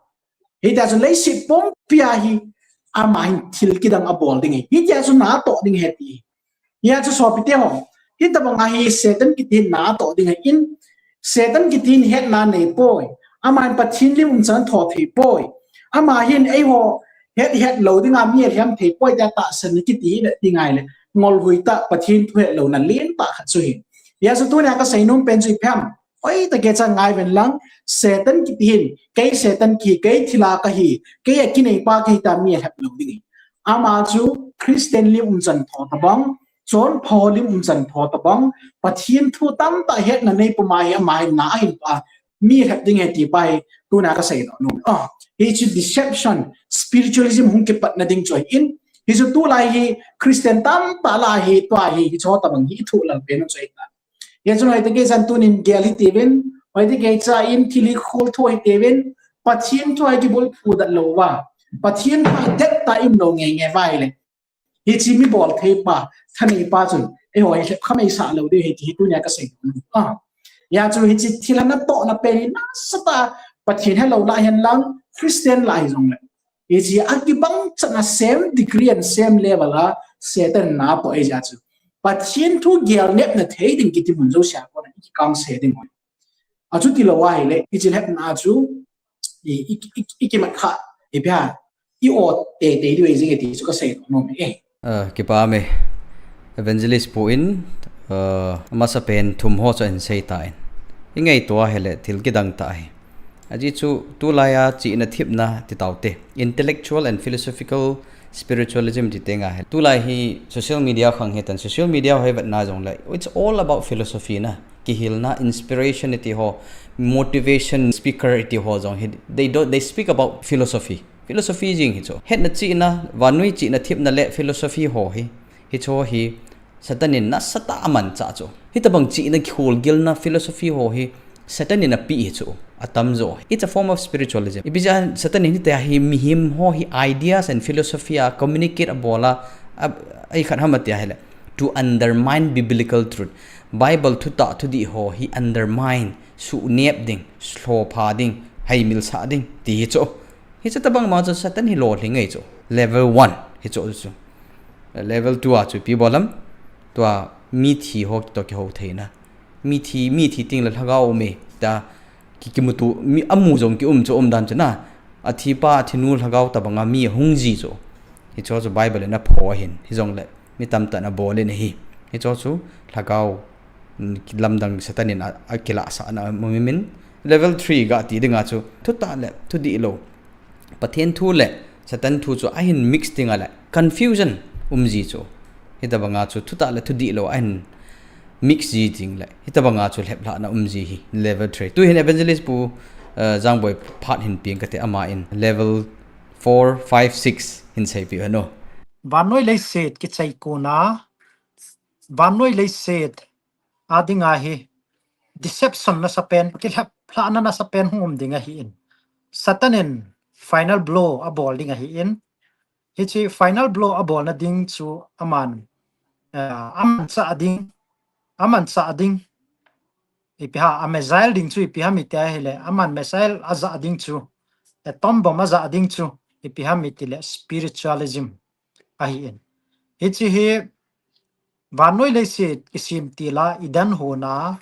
hitia chu leiset pumpi a hi ama hin thil kidang abol ding ahi. Hitia chu na atoh ding ahi ti. Hia chu sopite ho, hitobang a hi Satan kiti hin na atoh ding ahin, Satan kiti hin hetna nei poi. Ama hin Pathen lim umchan tho thei poi. Ama hin eiho het het lou dinga mi alhem thei poi tia tahsan kiti hi le ti ngai le, ngolhui tah Pathen thu het louna lentah khat chu ahi. Hia chu tunia kasei nom pen chu ipi ham, hoitah kei cha ngai ven lang, Satan kiti hin, kei Satan kihi, kei thilha kahi, kei akinei pa kahi tia mi alhep lou ding ahi. Ama chu Christian lim umchan tho tobang, chonpha ho lim umchan tho tobang, Pathen thu tamtah hetna nei puma hi ama hin na ahin pa, mi alhep ding ahi ti pa hi, tunia kasei nom. Ah, hichu deception, spiritualism hung kipatna ding chu ahin, hichu tulai hi Christian tamtah lah a hi, tua hi, hichu ho tobang hi ithu lal pen chu ahi ta. Hia chun hoitah kei chan tunin gel hitiuvin, hoitah kei cha in thil hi khol tho hitiuvin, Pathen thu a kibulphu dat lou va, Pathen thu a det tah i um lou nge nge vai le, hiche mi bol thei pa, thanei pa chun eiho hi lhep kha mai sah lou ding ahi ti hi tunia kasei nom. Ah, hia chu hiche thil a natohna pen hi nasatah Pathen helou lah hihen lang, Christian lah hijongle, hiche a kibang chan a same degree and same level a Satan in na atoh ahijeh chu, Pathen thu gel nepna thei ding kiti mun jouse a kona ikikang se ding ahi. Achuti lou ahile, hiche lhepna chu i, i, i, ikimat kha, ipi ham, i-o teitei diu ahi jing e ti chu kasei nom e. Ah, kipah e. Evangelist pu in, ah, amasapen thum ho chu ahin sei tan, ingaito ahile thil kidang tah ahi. Ajeh chu tulai a chihna thepna ti taute, intellectual and philosophical spiritualism ti teng ahi. Tulai hi social media khang hitan, social media ho hi vetna jongle, it's all about philosophy na. Kihilna, inspiration iti ho, motivation speaker iti ho jong hi, they don't, they speak about philosophy. Philosophy jing hichu. Hetna chihna, vannoi chihna thepna le philosophy ho hi, hichu hi Satan in nasatah a amanchah chu. Hitobang chihna kihol gilna philosophy ho hi Satan in apeh hichu, atamjo. It's a form of spiritualism. Ipi jeh a Satan in hitia hi mihem ho hi ideas and philosophy a communicate abol a, a, ikhat ham ati ahile, to undermine biblical truth. Bible thutah thudih ho hi undermine, suhnep ding, lhopha ding, haimilsah ding, ti hichu. Hiche tobang ma chu Satan hi lolhing ahi chu. Level one hichu chu. Level two a chu ipi bol ham? Tua mithi ho toh kihou theina. Mithi, mithi tengle lhagao um e tia ki, kimuto, mi, amu jong kium chu umdan chu na. Athipa, athinu lhagao tobang a mi ahung ji chu. Hichu chu Bible in aphoh ahin, hijongle mi tamtah in abol in ahi. Hichu chu lhagao, mm, lamdang Satan in a, akilahsahna aum in. Level three ga ti dinga chu thutah le thudih lou, Pathen thu le Satan thu chu ahin mix ding ahile confusion um ji chu. Hitobang a chu thutah le thudih lou ahin mix ji ding le, hitobang a chu lheplhahna um ji hi level three. Tuhin Evangelist pu, eh, Jangboi phat hin peng kate, ama in level four, five, six hin seipeh hen o. Vannoi leiset kichai kona, vannoi leiset a dinga hi deception nasapen, kilheplhahna nasapen hung um ding ahin. Satan in final blow abol ding ahin. Hiche final blow abolna ding chu aman, eh, amanchah ding, amanchah ding. Ipi ham, a missile ding chu ipi ham iti ahile, aman missile ajah ding chu, atom bomb ajah ding chu ipi ham itile spiritualism ahin. Hiche hi vannoi leiset kisem tila Eden hon a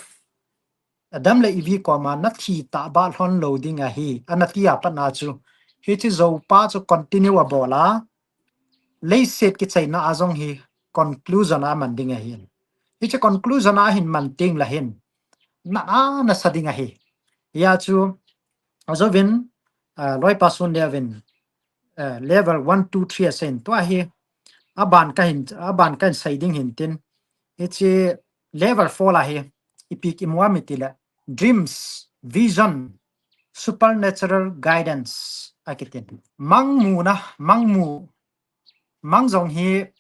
Adam le Evi koma nathi tahbeh lhon lou ding ahi, ana ti a pat na chu, hiche joupa chu continue abol a, leiset kichaina a jong hi conclusion a man ding ahin. Hiche conclusion a hin man teng le hin, na, a nasa ding ahi. Hia chu, ajouvin, ah, loipa Sunleo vin, eh, level one, two, three asei in, tua hi, aban kahin, aban kahin sei ding hintin. Hiche level four la hi, ipi kimu ham itile, dreams, vision, supernatural guidance, akitin. Mang muna, mang mu, mang jong hi,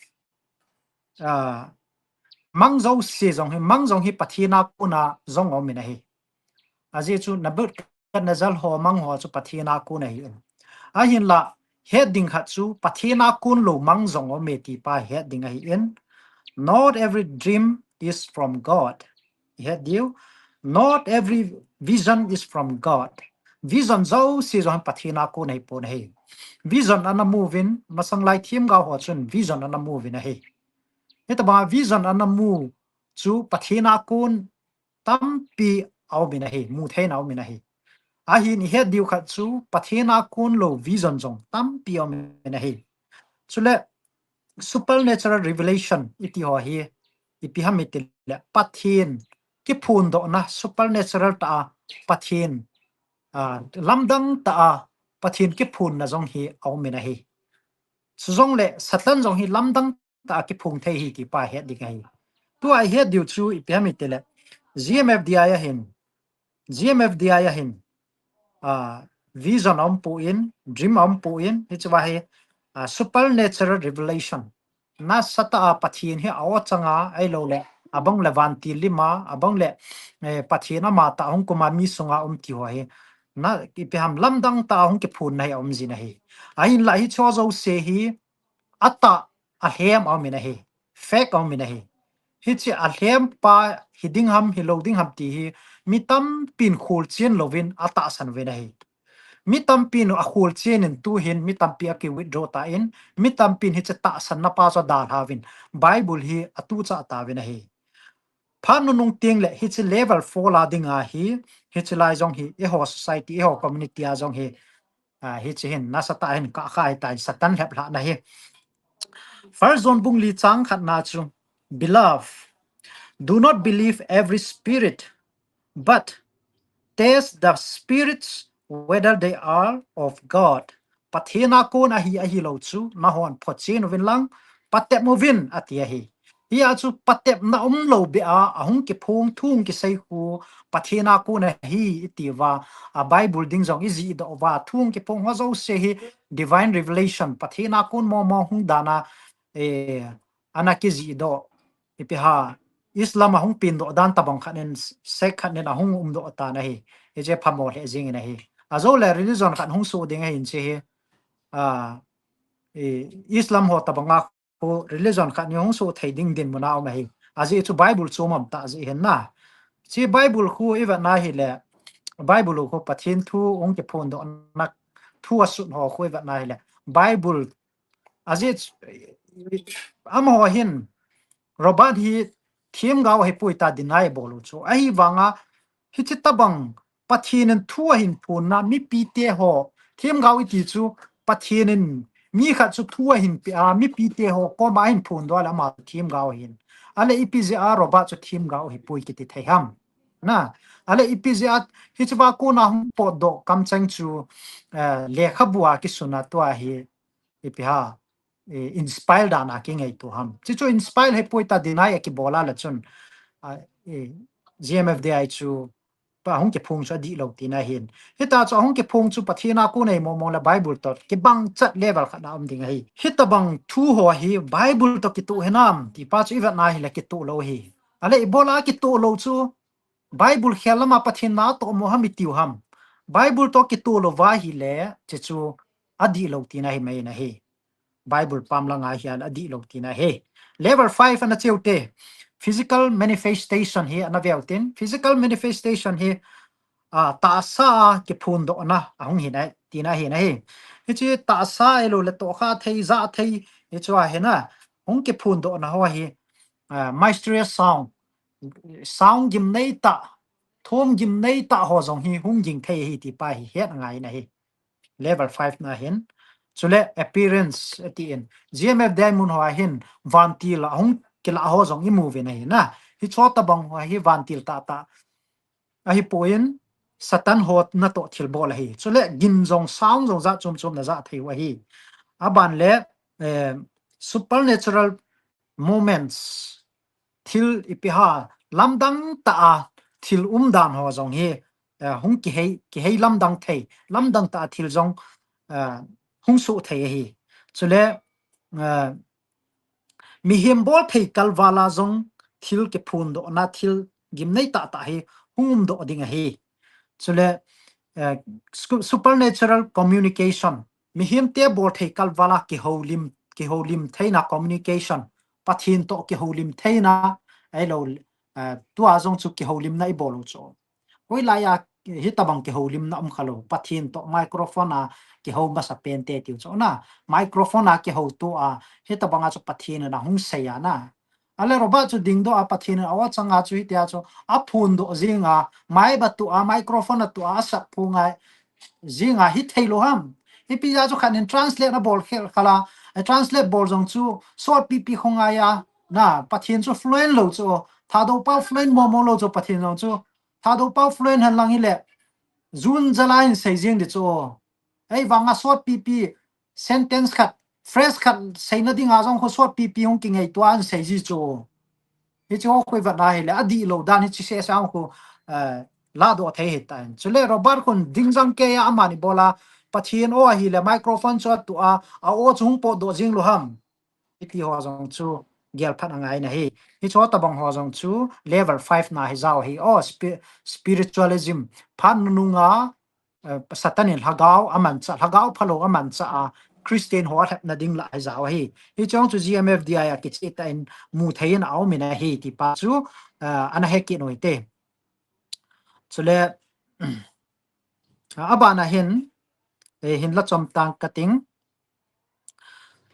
ah, mang jouse jong hi, mang jong hi Pathen a kona jong aum in ahi. Ajeh chu Nebuchadnezzar ho mang ho chu Pathen a kon ahi in. Ahinla, het ding khat chu Pathen a kon lou mang jong aum e ti pa het ding ahi in. Not every dream is from God. Het diu. Not every vision is from God. Vision jouse jong Pathen a kon ahi pon ahi. Vision ana mu uvin, masang lai themgao ho chun vision ana mu uvin ahi. Hitobang vision ana mu chu Pathen a kon tampi aum in ahi, mu theina aum in ahi. Ahin ihet diu khat chu Pathen a kon lou vision jong tampi aum in ahi. Chule supernatural revelation iti ho hi ipi ham itile Pathen kiphondohna supernatural tah a Pathen, ah, lamdang tah a Pathen kiphonna jong hi aum in ahi. Chujongle Satan jong hi lamdang tah a kiphong thei ahi ti pa het ding ahi. Tua ihet diu chu ipi ham itile G M F D I ahin, G M F D I ahin, ah, vision aum poi, dream aum poi, hiche va hi, ah, supernatural revelation. Nasatah a Pathen hi a-o changa, ahilouleh, abang le vantil lima, abang le, eh, Pathen ama tah hung kuma mi sunga um ti ho hi. Na, ipi ham lamdang tah a hung kiphonna hi aum jin ahi. Ahinla hiche ho jouse hi, atah alhem aum in ahi. Fake aum in ahi. Hiche alhem pa hi ding ham, hi lou ding ham ti hi, mi tampin kholchil louvin atahsan uvin ahi. Mi tampin akholchil in tuhin, mi tampi aki withdraw tan, mi tampin hiche tahsanna pa chu adalha uvin, Bible hi atuchah tauvin ahi. Phat nunung tengle, hiche level four la dinga hi, hiche lai jong hi, eiho society, eiho community a jong hi, ah, hiche hin, nasatah a hin, kah kha hitan, Satan lheplhahna hi. First John bung li chang khatna chu, Beloved, do not believe every spirit, but test the spirits whether they are of God. Pathen a kon ahi ahilou chu, nahon photchen uvin lang, patep uvin ati ahi. Hia chu patepna umlou beh a, ahung kiphong thu hung kisei khu, Pathen a kon ahi iti uva, a Bible ding jong ijihdoh uva, thu hung kiphong ho jouse hi, divine revelation, Pathen a kon momo hung dan a, eh, ana kijihdoh, ipi ham, Islam a hung pengdoh dan tabang khat in, sect khat in ahung umdoh tan ahi. Hiche phamo lheh jing in ahi. Ajo le religion khat hung soh ding ahin hiche hi. Ah, i, Islam ho tabang a khu religion khat in hung soh thei ding dinmun a um ahi. Ajeh chu Bible chu um tah jeh hin na. Hiche Bible khu ivet na hile, Bible khu Pathen thu hung kiphondohna thu asut ho khu ivet na hile, Bible Ajeh chu, amaho hin, Robert hi themgao ahipoi tia deny abol u chu. Ahivanga, hiche tabang Pathen in thu ahin phonna mipite ho, themgao iti chu Pathen in mi khat chu thu ahin pe a, mipite ho koma ahin phondoh a le ama themgao ahin. Ahile ipi jeh a Robert chu themgao ahipoi kiti thei ham. Na, ahile ipi jeh a hichea kona hung potdoh kamcheng chu, eh, lekhabu a kisun a tua hi ipi ham, eh, inspire dan a kingaito ham. Hichu inspire ahipoi tia deny akibol a le chun, ah, eh, G M F D I chu pa hung kiphong chu adihlou tina ahin. Hitia chu ahung kiphong chu Pathen a kon ahi mong mong le Bible toh kibang chat level khat a um ding ahi. Hitabang thu ho hi Bible toh kitoh hinam ti pa chu ivet na hile kitoh lou ahi. Ahile ibola kitoh lou chu Bible khel lama Pathen natoh mo ham itiu ham. Bible toh kitoh louva ahile, hichu adihlou tina ahi mai na ahi. Bible pam langa hin adihlou tina ahi. Level five ana cheu te. Physical manifestation hi ana veu tin. Physical manifestation hi, ah, tahsa a kiphondohna ahung hin ahi, tina ahi na ahi. Hiche tahsa ahilou le tohkhah thei, jah thei, hichu ahi na. Hung kiphondohna ho hi, ah, mysterious sound. Sound gimnei tah, thum gimnei tah ho jong hi hung ging thei ahi ti pa hi het ngai na ahi. Level five na hin. Chule appearance atin. G M F D I mun ho a hin vantil a hung kilah ho jong imu uve na ahi na. Hichu tabang ho hi vantil tah tah ahipoi, Satan ho natoh thilbol ahi. Chule gin jong sound jong jat chom chom na jah thei u ahi. Aban le, eh, supernatural moments, thil ipi ham, lamdang tah a thil umdan ho jong hi, eh, hung kihei, kihei lamdang thei, lamdang tah a thil jong, eh, hung soh thei ahi. Chule, eh, mihem bolthei kalval a jong thil kiphondohna, thil gimnei tahtah hi hung umdoh ding ahi. Chule, eh, scu-, supernatural communication. Mihemte bolthei kalval a kihoulim, kihoulim theina communication. Pathen toh kihoulim theina, ahilou, eh, tua jong chu kihoulimna ibol u chu. Hoilai a hitabang kihoulimna um khalou. Pathen toh microphone a kihou masapen te tiu chu na. Microphone a kihou tua, hitabang a chu Pathen in ahung sei a na. Ale Robert chu dingdoh a Pathen in a-o chang a chu hitia chu aphondoh jing a, mic a tua, microphone a tua, asap phung a jing a hithei lou ham. Ipi jeh a chu khat in translate abol khel khel a, eh, translate bol jong chu sotpipi khongai a, na, Pathen chu fluent lou chu, Thadou pau fluent momo lou chu Pathen jong chu, Thadou pau fluent hen lang hile, June July in sei jing di chu. Ei vang a sotpipi, sentence khat, phrase khat seina ding a jong khu sotpipi hung kingaito a ahin sei ji chu. Hichu khu ivet na hile, adihlou dan hichu sesang khu, eh, ladoh thei hitan. Chule Robert khun ding jang kei a amani bol a, Pathen o ahile microphone chu atua, a-o chu hung potdoh jing lou ham. Iti ho jong chu gel phat angai na hi. Hichu tabang ho jong chu level five na hi jao hi. O spi-, spiritualism. Phat nunung a, eh, Satan in lhagao amanchah, lhagao phalou amanchah a Christian ho alhepna ding lah hi jao hi. Hichu chu G M F D I a kicheh tah in mu thei in aum in ahi ti pa chu, eh, ana hekit u hite. Chule, aban a hin, eh, hinla chom tang kating,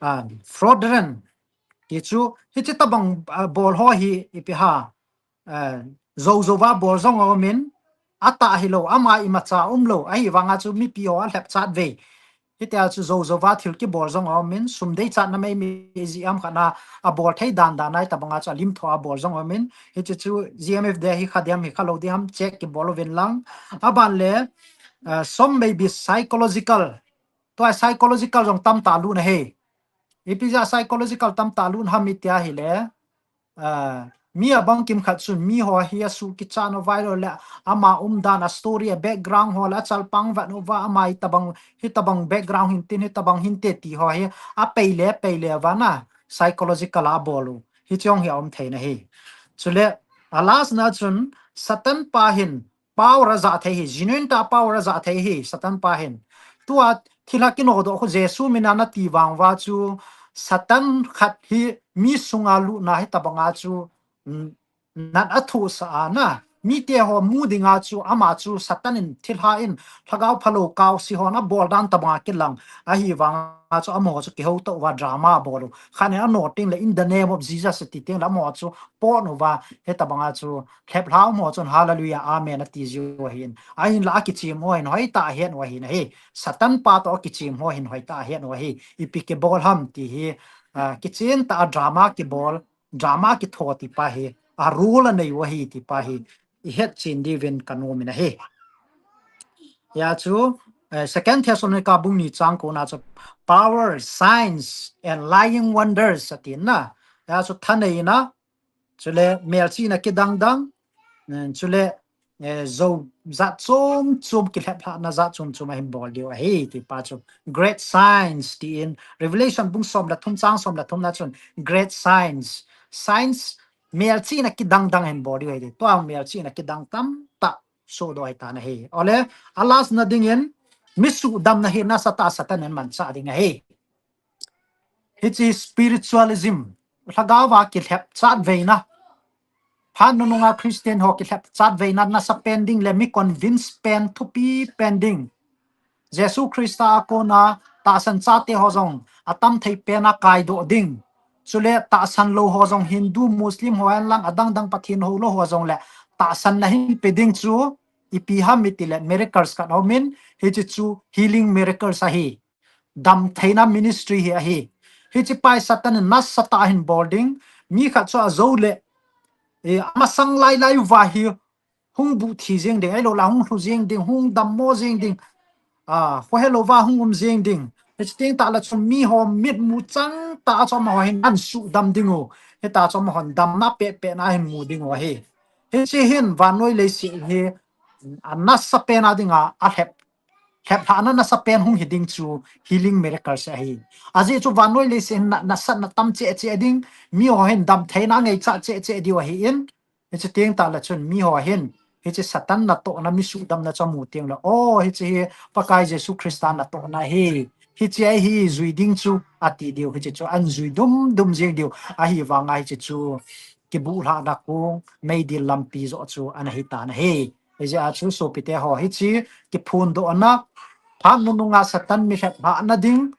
ah, fraudulent. Hichu, hichu tabang, ah, bol ho hi ipi ham, ah, jou jou va bol jong aum in, atah hilou, ama imacha umlou, ahivang a chu mipi ho alhep chat ve. Hitia chu jou jou va thil kibol jong aum in, sum deichatna meimei jeh ham khat na, abol thei dan dan a hitabang a chu alimtho a bol jong aum in, hichu chu G M F D I hi kha diam hi khalou diam check kibol uvin lang. Aban le, ah, some may be psychological. Tua psychological jong tamtah lut na hi. Ipi jeh a psychological tamtah lut ham itia hile, ah, mi abang kimkhat chun mi ho hi asuh kichat na vai lou le ama umdan a story a background ho le achalpang vet uva ama hitabang, hitabang background hin tin hitabang hinte ti ho hi apei le, pei le uva na psychological a bol u. Hichu jong hi aum thei na hi. Chule, a last na chun Satan pa hin power ajah thei hi, genuine tah power ajah thei hi, Satan pa hin. Tua thilha kinodoh khu Jesu min a nati vang uva chu Satan khat hi mi sunga lut na hitabang a chu, mm, nat athohsah a na. Mite ho mu ding a chu ama chu Satan in thilha in lhagao phalou kaose hon abol dan tabang a kilang. Ahivang a chu amaho chu kihoutoh uva drama abol u. Khat in anoting le in the name of Jesus ati teng le amaho chu pot uva hitabang a chu lhep lhau mo chun hallelujah, amen ati jiu ahin. Ahinla akichem ho hin hoitah a het u ahin ahi. Satan pa toh akichem ho hin hoitah a het u ahi. Ipi kibol ham ti hi, ah, kichen tah a drama kibol, drama kitho ti pa hi, a role anei u ahi ti pa hi, ihet chen diuvin kanom in ahi. Hia chu, eh, Second Thessalonica bung ni chang ko na chu power, signs and lying wonders ati na. Hia chu thaneina, chule melchihna kidang dang, eh, chule, eh, jou jat chom chom kilheplhahna jat chom chom ahin bol diu ahi, ti pa chu. Great signs, ti in Revelation bung som le thum chang som le thum na chun great signs. Signs, melchihna kidang dang ahin bol diu ahi, ti. Tua melchihna kidang tamtah sodoh ahi tan ahi. Ole, a last na ding in, mi suhdamna hi nasatah a Satan in manchah ding ahi. Hiche spiritualism, lhagao va kilhep chatveina. Phat nunung a Christian ho kilhep chatveina nasa pen ding le mi convince pen, thupi pen ding. Jesu Christa a kona tahsan chate ho jong atam thei pen a kaidoh ding. Chule tahsan lou ho jong Hindu, Muslim ho hen lang adang dang Pathen houlou ho jong le tahsan na hin pe ding chu ipi ham iti le miracles khat aum in, hiche chu healing miracles ahi. Damtheina ministry hi ahi. Hiche pa hi Satan in nasatah a ahin bol ding. Mi khat chu ajou le, eh, amasang lai lai uva hi hung buh thi jeng ding, ahilou le hung lhu jeng ding, hung dammo jeng ding. Ah, khohelou va hung um jeng ding. Hiche teng tah le chun miho mitmu chang tah a chu amaho hin ahin suhdam diu. Hitia chu amahon damna pehpeh na ahin mu diu ahi. Hiche hin vannoi leiset hi anasa pen a dinga alhep, lheplhahna nasa pen hung hi ding chu healing miracle ahi. Ajeh chu vannoi leiset hin na, nasatna tam cheh cheh ding, miho hin damtheina angaichat cheh cheh diu ahin, hiche teng tah le chun miho hin, hiche Satan natohna, mi suhdamna chu amu teng le, o, hiche hi Pakai Jesu Christa natohna ahi, hiche ahi jui ding chu ati diu, hiche chu ahin jui dum dum jeng diu, ahivanga hiche chu kibuhlhahna kong, meidil lampi joh chu ana hi tan ahi. Hijeh a chu sopite ho, hiche kiphondohna, phat nunung a Satan mi lheplhahna ding,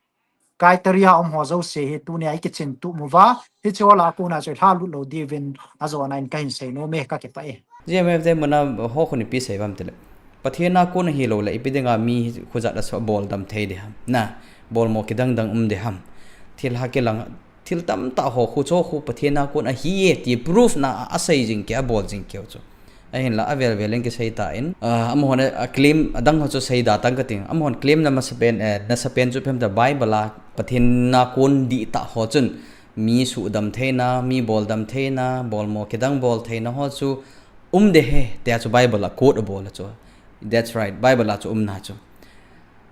criteria um ho jouse hi tunia i kichin tup uva, hiche ho lah a kona chu lhalut lou diuvin ajona in kahin seinom e, kakipah e. G M F te muna ho khu ipi sei uvam tile, Pathen a kon ahilou le ipi dinga mi khojat a chu boldam thei ding ham, na, bolmo kidang dang um ding ham. Thil ha kilang, thil tamtah ho khu chu khu Pathen a kon ahi e ti proof na a, asei jing kei, abol jing kei u chu. Ahinla avel vel in kisei tan, ah, amahon a claim adang ho chu sei da tang kating. Amahon claim na masapen, eh, nasapen chu ipi ham tile Bible a Pathen a kon dihtah ho chun mi suhdam theina, mi boldam theina, bolmo kidang bol theina ho chu um ding ahi, tia chu Bible a quote abol a chu. That's right, Bible a chu umna chu.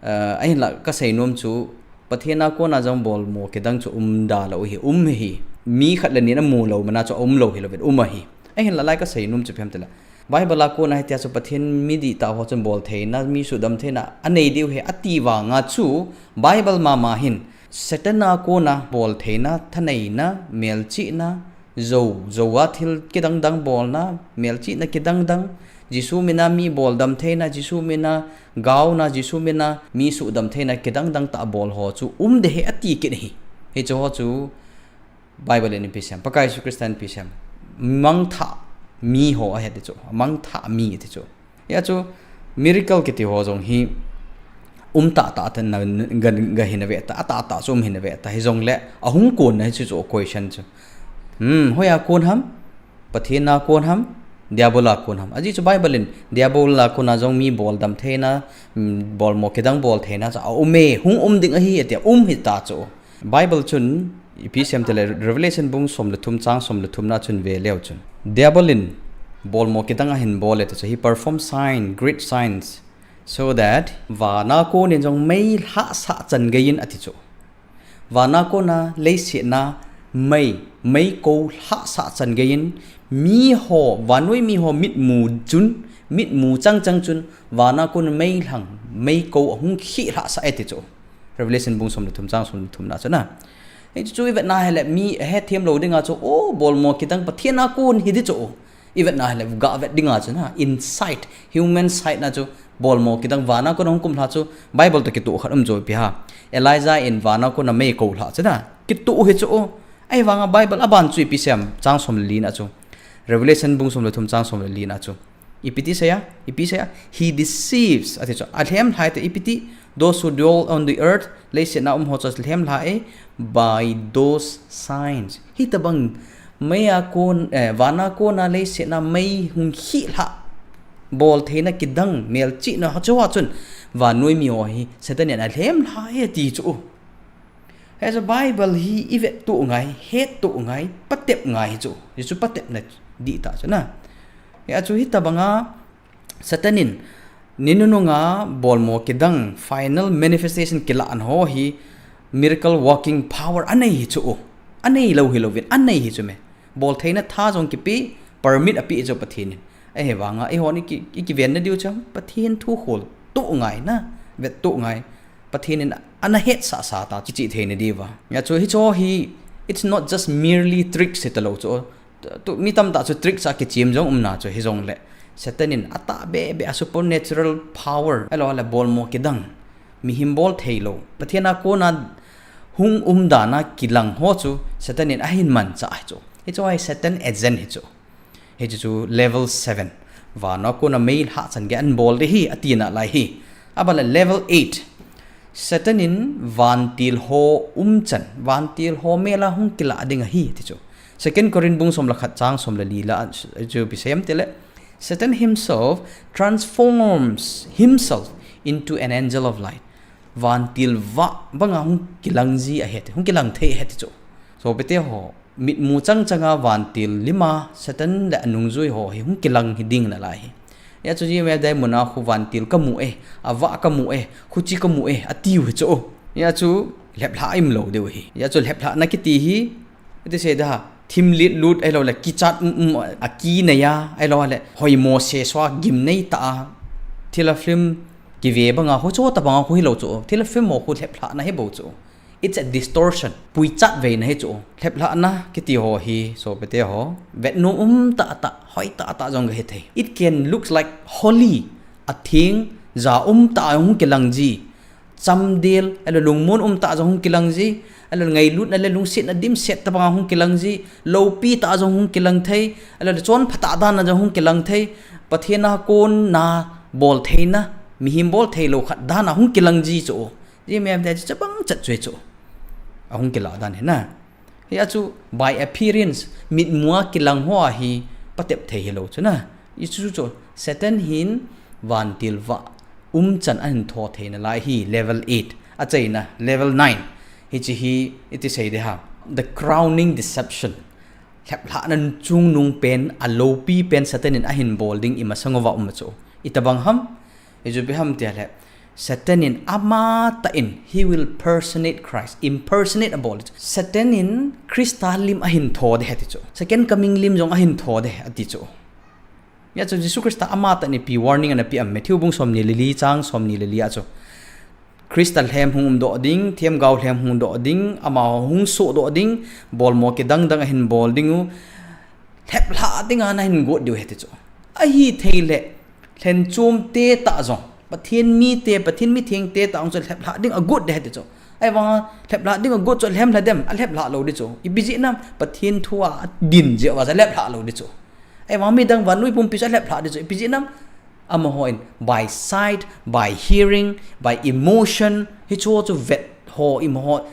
Eh, ahinla kasei nom chu, Pathen a kona jong bolmo kidang chu um da lou ahi, um ahi. Mi khat le ni in amu lou mana chu aum lou hilou vin, um ahi. Ahinla lai kasei nom chu ipi ham tile, Bible a kona hitia chu Pathen mi dihtah ho chun bol theina, mi suhdam theina anei diu ahi ati vanga chu, Bible mama hin Satan a kona bol theina, thaneina, melchihna, jou, jou a thil kidang dang bolna, melchihna kidang dang, Jesu mina mi boldam theina, Jesu mina gaona, Jesu mina mi suhdam theina kidang dang tah bol ho chu um ding ahi ati kit ahi. Hiche ho chu Bible in ipi sei em, Pakai Jesu Christa in ipi sei em, mangthah mi ho ahi ati chu, mangthah mi ati chu. Hia chu miracle kiti ho jong hi um tah tah tan na ga, ga hin ave ta, atah tah chu um hin ave ta, hijongle ahung kon na hiche chu question chu. Hmm, hoiya kon ham? Pathen a kon ham? Diabol a kon ham? Ajeh chu Bible in Diabol a kona jong mi boldam theina, hmm, bolmo kidang bol theina chu aum e, hung um ding ahi atia, um hita chu. Bible chun ipi sei em tile Revelation bung som le thum chang som le thum na chun ve leu chun, Diabol in bolmo kidang ahin bol e ti chu, he perform sign, great signs, so that, vana konin jong mei lhahsah chan geiyin ati chu. Vana kona leiset a mei, mei kou lhahsah chan geiyin, miho, vannoi miho mitmu chun, mitmu chang chang chun, vana kon mei lhang, mei kou ahung khih lhahsah e ti chu. Revelation bung som le thum chang som le thum na chu na. Hichu chu ivet na hile mi ahethem lou dinga chu, o, bolmo kidang Pathen a kon hi ti chu. Ivet na hile ga vet dinga chu na, inside, human side na chu, bolmo kidang vana kona hung kumlha chu, Bible toh kitoh khat um chu ipi ham. Elijah in vana kona mei kou lhah chu na, kitoh hi chu. Ahivanga Bible aban chu ipi sei em, chang som le li na chu. Revelation bung som le thum chang som le li na chu. Ipi ti sei a, ipi sei a, he deceives, ati chu, alhem lhai te ipi ti, those who dwell on the earth, leiset a um ho chu alhem lhai e, by those signs. Hitabang mei a kon, eh, vana kona leiset a mei hung khih lhah, bol theina kidang, melchihna ho chu ho chun, vannoi miho hi Satan in alhem lhai e ti chu. Hichu Bible hi ivet tuh ngai, het tuh ngai, patep ngai hichu. Hichu patepna dihtah chu na. Hia chu hitabanga Satan in ni nunung a bolmo kidang final manifestation kilah ho hi miracle working power anei hi chu. Anei lou hilou vin, anei hi chu me. Bol theina tha jong kipe, permit ape chu Pathen in. Ahivanga eihon iki, ikiven na diu chu Pathen thu khol tuh ngai na, vet tuh ngai. Pathen in ana hetsah sah ta, kichih theina diuva. Hia chu hichu hi, it's not just merely tricks hita lou chu. Tu, mi tamtah chu tricks a kichem jong umna chu hijongle. Satan in atah bebe a supernatural power, ahilou le bolmo kidang, mihem bol thei lou, Pathen a kona hung um dan a kilang ho chu Satan in ahin manchah hi chu. Hichu hi Satan agent hi chu. Hichu chu level seven. Vana kona mei lhah chan gei ahin bol ding ahi, atina lai hi. Aban le level eight. Satan in vantil ho umchan, vantil ho mel a hung kilah ding ahi, ti chu. Second Corinth bung som le khat chang som le li la, chu ipi sei em tile, Satan himself transforms himself into an angel of light. Vantil vah banga hung kilang ji ahi ti, hung kilang thei ahi ti chu. Sopite ho, mitmu chang changa vantil lima Satan le anungjui ho hi hung kilang hi ding nalai hi. Hia chu G M F Dei muna khu vantil kamu e, avah kamu e, khuchi kamu e, atiu hi chu. Hia chu lheplhah aum lou diu ahi. Hia chu lheplhahna kiti hi, iti sei da, thimlet lut ahilou le, kichat um um, akinei a, ahilou le, hoimo sesua gimnei tah a, thilha film kive banga khu chu, tabanga khu hilou chu. Thilha film ho khu lheplhahna hi bou chu. It's a distortion. Puichat veina hi chu. Lheplhahna kiti ho hi, sopite ho, vetnom um tah tah, hoi tah tah jong kahi thei. It can look like holy, atheng, ja um tah a hung kilang ji. Chamdel, ahilou lungmon um tah jong hung kilang ji. Ahilou ngailutna le lungsetna dimset tabanga hung kilang ji. Loupi tah jong hung kilang thei. Ahilou le chonpha tah dan a jong hung kilang thei. Pathen a kona boltheina, mihem bolthei lou khat dan a hung kilang ji chu. G M F Dei chu chabang chat chu ahi chu. Ahung kilah dan hi na. Hia chu by appearance, mitmu a kilang ho a hi patep thei hilou chu na. Hichu chu Satan hin vantil vah umchan ahin tho thei nalai hi, level eight. Achaina, level nine. Hichi hi iti sei de ham. The crowning deception. Lheplhahna chungnung pen, aloupi pen Satan in ahin bol ding imasang uva um chu. Itabang ham, hichu ipi ham tia le, Satan in amatah in, he will personate Christ, impersonate abol. Satan in Christa lim ahin tho de ahi ti chu. Second coming lim jong ahin tho de ati chu. Hia chu Jesu Christa amatah in ipi warning ana pe am, Matthew bung somni le li chang somni le li a chu. Christa lhem hung umdoh ding, themgao lhem hung umdoh ding, amaho hung sohdoh ding, bolmo kidang dang ahin bol ding u. Lheplhah dinga nahin got diu ahi ti chu. Ahithei le, lhenchom te tah jong, Pathen mite, Pathen mitheng te tah jong chu lheplhah ding agot de ahi ti chu. Ahivanga lheplhah ding agot chu alhem lha dem, alheplhah lou di chu. Ipi jeh ham, Pathen thu a adin jeh uva chu alheplhah lou di chu. Ahivanga midang vannoi pumpi chu alheplhah di chu. Ipi jeh ham, amaho in by sight, by hearing, by emotion, hichu chu vet ho, imaho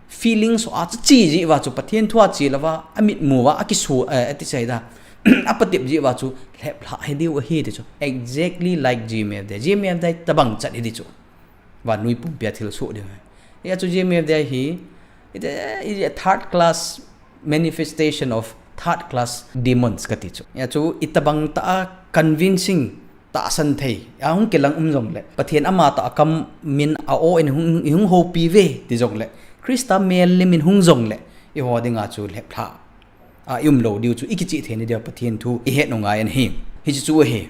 feelings ho a chu che jeh uva chu, Pathen thu a che louva, amitmu uva, akisu, eh, ati sei da, apatep jeh uva chu lheplhah hi diu ahi ti chu. Exactly like G M F Dei. G M F Dei tabang chat hi di chu. Vannoi pumpi a thilsoh diu ahi. Hia chu G M F Dei hi, it, it a third class manifestation of third class demons kati chu. Hia chu itabang tah a convincing tahsan thei a hung kilang um jongle, Pathen amatah a kam min a o in hung, hung houpi ve ti jongle, Christa mel lim in hung jongle, eiho dinga chu lheplhah a ium lou diu chu ikichih thei na diu Pathen thu ihet u ngai ahi. Hichu chu ahi.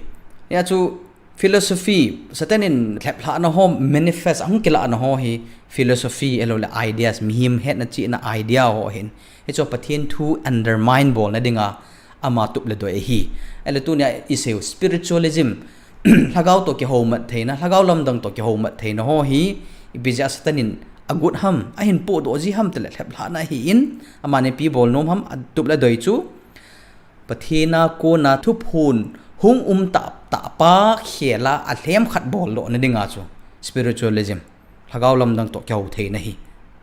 Hia chu philosophy, Satan in lheplhahna ho manifest, ahung kilahna ho hi philosophy ahilou le ideas, mihem hetna chihna idea ho ahin. Hichu Pathen thu undermine bolna dinga ama tup le doi ahi. Ahile tunia isei u spiritualism, lhagao toh kihoumat theina, lhagao lamdang toh kihoumat theina ho hi, ipi jeh a Satan in agot ham, ahin pohdoh ji ham tile lheplhahna ahin, aman ipi bolnom ham, atup le doi chu, Pathen a kona thuphon hung um tah tah pa khel a alhem khat boldoh na dinga chu spiritualism, lhagao lamdang toh kihou theina hi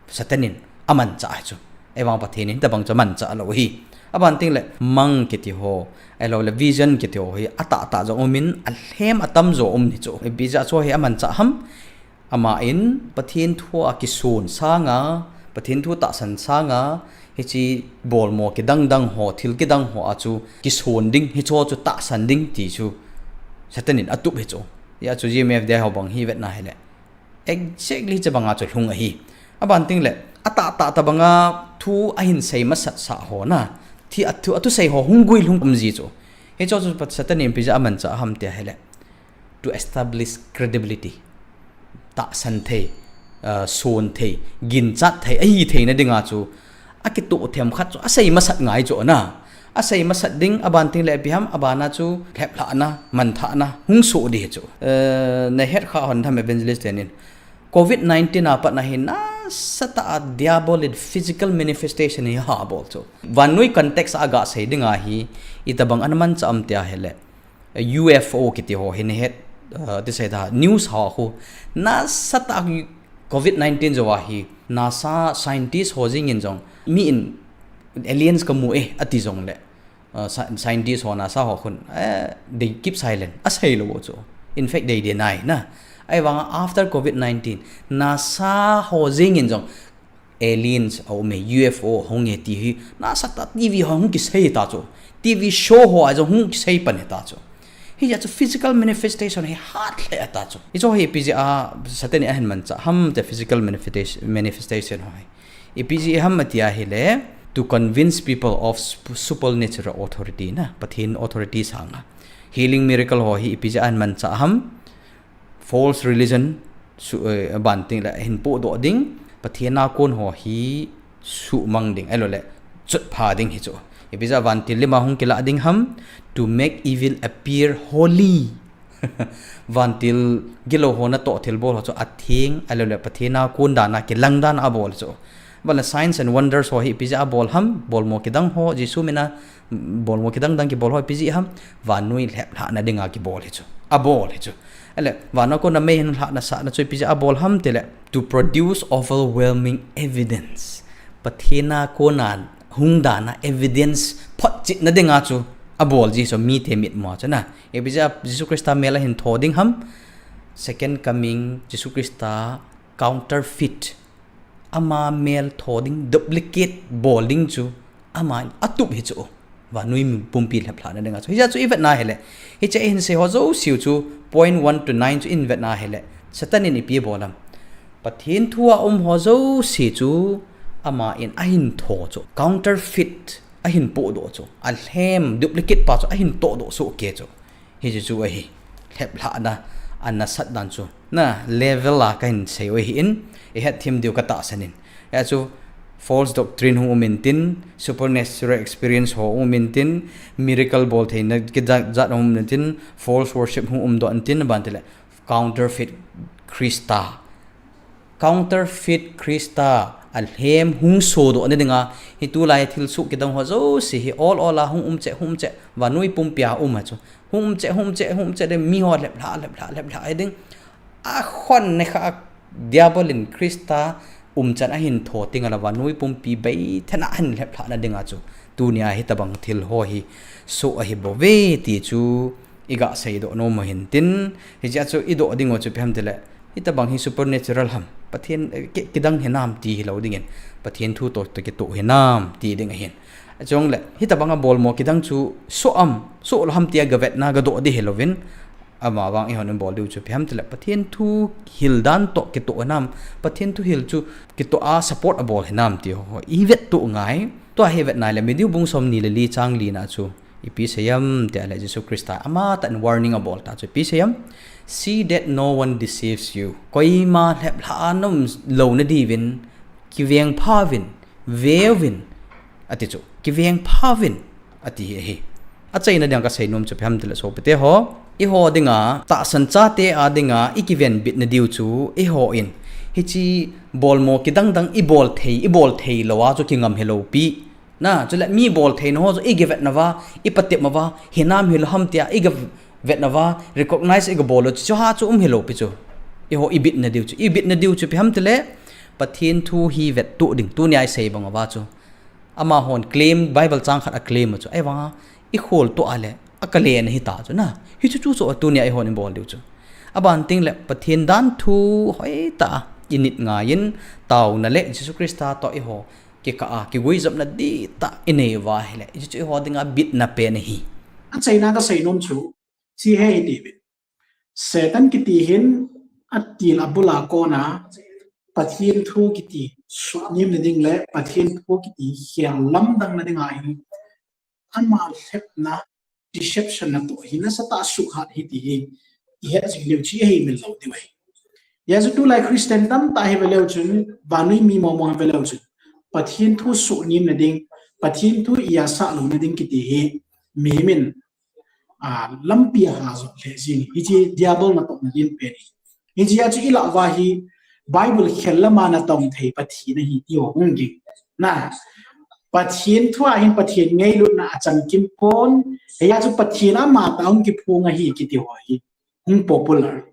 Satan in amanchah ahi chu. Ahivang Pathen in tabang chu amanchah lou ahi. Aban teng le mang kiti ho, ahilou le vision kiti ho hi atahtah jong um in, alhem atamjo um ni chu. Ipi jeh a chu hi amanchah ham? Aman Pathen thu a kison sanga, Pathen thu tahsan sanga, hiche bolmo kidang dang ho, thil kidang ho a chu kison ding, hicho chu tahsan ding ti chu Satan in atup ahi chu. Hia chu G M F Dei ho bang hi vetna hile, exactly hiche banga chu lhung ahi. Aban teng le, atahtah tabanga thu ahin sei masat sah ho na, thi athu, athusei ho hung guilhung um ji chu. Hicho chu Satan in ipi jeh a amanchah ham tia hile, to establish credibility. Tahsan thei, ah, son thei, ginchat thei, ahi theina dinga chu, akitoh themkhat chu asei masat ngai chu na. Asei masat ding, aban teng le ipi ham, abana chu lheplhahna, manthahna hung soh di chu. Eh, nahet kha hon tham evangelist tenin, covid nineteen a patna hi nasatah a diabolic physical manifestation hi abol chu. Vannoi context a gasei dinga hi, itabang ana manchah am tia hile, U F O kiti ho hi nahet, uh, ti sei da, news ho khu, nasatah a covid nineteen jou a hi, NASA scientist ho jeng in jong, mi in aliens kamu e, ati jongle, uh, sci-, scientist ho NASA ho khun, eh, they keep silent, asei lou chu. In fact, they deny na. Ahivanga after covid nineteen, NASA ho jeng in jong aliens a um e, U F O hung e ti hi, NASA ta T V ho hung kisei ta chu. T V show ho a jong hung kisei pan e ta chu. Hijeh a chu physical manifestation hi hat lheh a ta chu. Hichu hi ipi jeh a Satan in ahin manchah ham ti physical manifestation, manifestation ho hi. Ipi jeh ham ati a hile, to convince people of sup-, supernatural authority na, Pathen authority sanga. Healing miracle ho hi ipi jeh a ahin manchah ham, false religion su-, eh, ban teng le ahin pohdoh ding, Pathen a kon ho hi suhmang ding, ahilou le chotpha ding hi chu. Ipi jeh a vantil lim a hung kilah ding ham, to make evil appear holy. Vantil gilou ho natoh thilbol ho chu atheng, ahilou le Pathen a kon dan a kilang dan a abol chu. Vale signs and wonders ho hi ipi jeh a abol ham, bolmo kidang ho, Jesu min a bolmo kidang dang kibol ho ipi jeh ham, vannoi lheplhahna dinga kibol hi chu. Abol hi chu. Ahile, van a kona mei hin lhahna sahna chu ipi jeh a abol ham tile, to produce overwhelming evidence. Pathen a kona hung dan a evidence photchetna dinga chu abol ji chu mite mitmu a chu na. Ipi jeh a Jesu Christa mel ahin tho ding ham, second coming, Jesu Christa counterfeit. Ama mel tho ding, duplicate bol ding chu, ama atup hi chu. Vannoi pumpi lheplhahna dinga chu. Hijeh a chu ivetna hile. Hiche ihin sei ho jouse u chu, point one to nine chu ivetna hile. Satan in ipi abol ham. Pathen thu a um ho jouse chu, ama in ahin tho chu. Counterfeit ahin pohdoh chu. Alhem duplicate pa chu ahin tohdoh soh kei chu. Hichu chu ahi, lheplhahna, ana sat dan chu. Na, level a kahin sei u ahin, ihet them diu katahsan in. Hia chu, false doctrine hung um intin, supernatural experience ho hung um intin, miracle bol theina kijat jat hung um intin, false worship hung umdoh intin, ban tile, counterfeit Christa. Counterfeit Christa alhem hung sodoh na dinga, hi tulai thilsoh kidang ho jouse hi ol ol a hung um cheh, hung um cheh, vannoi pumpi a um a chu. Hung um cheh, hung um cheh, hung um cheh ding mi ho lheplhah, lheplhah, lheplhah hi ding. Akhon ne kha diabol in Christa umchan ahin tho ting ala vannoi pumpi bei thena ahin lheplhahna dinga chu. Tunia hitabang thil ho hi soh ahi bouve ti chu iga seidoh nom u hintin, hijeh a chu idoh ding u chu ipi ham tile, hitabang hi supernatural ham, Pathen, eh, ki-, kidang hinam ti hilou dingin, Pathen thu toh toh kitoh hinam ti ding ahin. Chule, hitabang a bolmo kidang chu soh am, soh lou ham tia gavetna gadoh ding hilouvin, amavang eihon ibol diu chu ipi ham tile, Pathen thu hil dan toh kitoh hinam, Pathen thu hil chu kitoh a support abol hinam ti ho, ivet toh ngai. Tua hi vetna le Matthew bung somni le li chang lina chu. Ipi seiyem tia le Jesu Christa amatah in warning abol ta chu ipi seiyem. See that no one deceives you. Koima lheplhah a naum louna diuvin, kivengpha uvin, ve uvin, ati chu. Kivengpha uvin, ati hi ahi. Achaina dinga kasei nom chu ipi ham tile sopite ho. Eiho dinga, tahsan chate a dinga, ikivenbitna diu chu, eiho in. Hiche bolmo kidang dang ibol thei, ibol thei lou a chu kingam hilou pi. Na, chule mi bol theina ho chu iga vetna uva, ipatep uva, hinam hilou ham tia iga vetna uva, recognize iga bol u chu, chuha chu um hilou pi chu. Eiho ibitna diu chu, ibitna diu chu ipi ham tile, Pathen thu hi vettoh ding, tunia isei bang uva chu. Amahon claim, Bible chang khat a claim u chu, ahivanga, ikhol toh a le, akalen ahita chu na. Hichu chu chu tunia eihon ibol diu chu. Aban teng le, Pathen dan thu hoitah a, init ngai in, taona le, Jesu Christa toh eiho, kikah a, kiguijopna dihtah inei uva ahile, hichu eiho dinga bitna pen ahi. Achaina kasei nom chu, hiche hi iti uvin. Satan kiti hin, atil abul a kona, Pathen thu kiti, suhnemna ding le, Pathen thu kiti, khel lamdangna dinga hi, ama lhepna, deception natoh hi nasatah a suhhat ahi ti hi, ihet jing leu chu ihei mil lou diu ahi. Hijeh a chu tulai Christian tamtah hi ve leu chun, vannoi mi mong mong hi ve leu chun, Pathen thu suhnemna ding, Pathen thu iasah louna ding kiti hi, mihem in, a, lampi aha jot lheh jing, hiche diabol natohna len pen hi. Hijeh a chu ilah uva hi, Bible khel lama natong thei Pathen ahi ti ho hung ging. Na, Pathen thu a hin Pathen ngailutna achang kim pon, hijeh a chu Pathen amatah hung kiphong ahi kiti ho hi. Hung popular.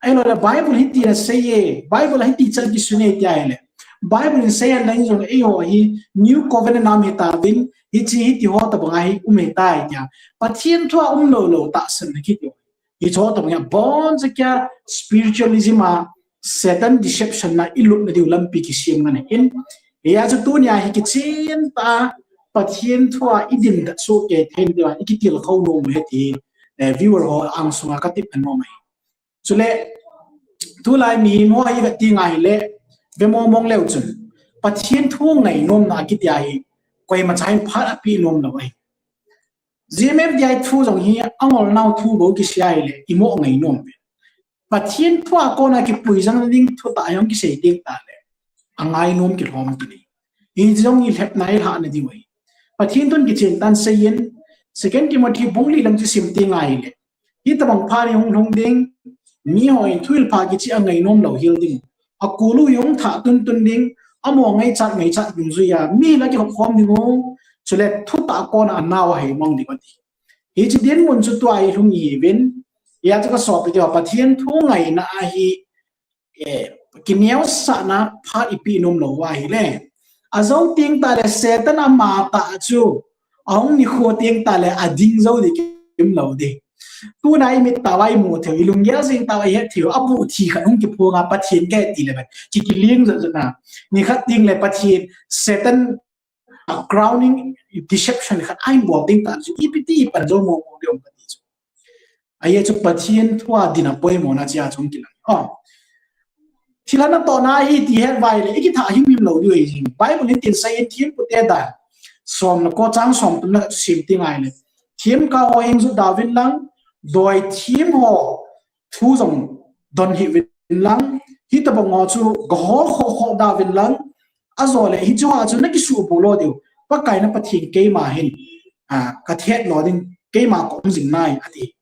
Ahilou le Bible hitin asei e, Bible hiti chan kisun e tia ahile. Bible in asei henlang jong eiho hi New Covenant nam hitauvin, hiche hiti ho tabang a hi um hitai tia. Pathen thu a um lou lou tahsanna kiti ho. Hicho tobang a boncha kia spiritualism a Satan deception na ilutna diu lampi kisem ngan in. Hia chu tunia hi kichen ta Pathen thua idin da chu ke then dia ikitil khou nom he ti, eh, viewer ho angsunga katip na nom ahi. Chule, tulai mihem ho hi veti ngai le, ve mong mong leu chun. Pathen thu ngainom na kitia hi, koima chahin phat api nom lou ahi. G M F D I thu jong hi, angol nau thu bou kisei le, imo ngainom ve. Pathen thu a kona kipui jang ding thu ta jong kisei ding ta le. Angainom kilhom ti ni. Hi jong hi lhepna hi lhahna diu ahi. Pathen thun kichen tan seiyin, Second Timothy bung li lang chu sim ti ngai le. Hitabang phat hi hung lhung ding, mi hon thuhil pha kichi angainom lou hel ding. Akulu hi hung thah tun tun ding, amo ngaichat ngaichat dungjuia, mi la kihop khom ding u, chule thutah a kona anao aheimang ding ati. Hichi dinmun chu tua hi lhung ihiuvin, hia chu ka sopi teho, Pathen thu ngaina ahi, eh, kineosahna phat ipi nom lou uva ahile. Ajou teng tale Satan ama tah chu, ahung nikho teng tale ading jou ding kium lou ding. Tuna imit tah uva imu theiu, ilunggel jing tah uva ihet theiu, abuh thi khat hung kiphong a Pathen kahi tile ven. Ki kiling jat jat na. Nikhat teng le Pathen, Satan a crowning deception khat ahin bol ding tah chu ipi ti ipan jou mong mong ding um kati chu. Ajeh chu Pathen thua din a poimona chia chung kilang. Oh. Thilha natohna hi ti het uva ahile, ikithah himhim lou diu ahi jing. Bible in tin seiyin Thempu te dan. Som le ko chang som thum na chu sim ti ngai le. Themgao ho hung jot da uvin lang, doi them ho thu jong don hih uvin lang, hitabang ho chu gahol khoh khoh da uvin lang, ajole hiche hoa chu nakisuhbuh lou diu. Pakai na Pathen keima hin, ah, kathet lou ding, keima kaum jing nai, ati.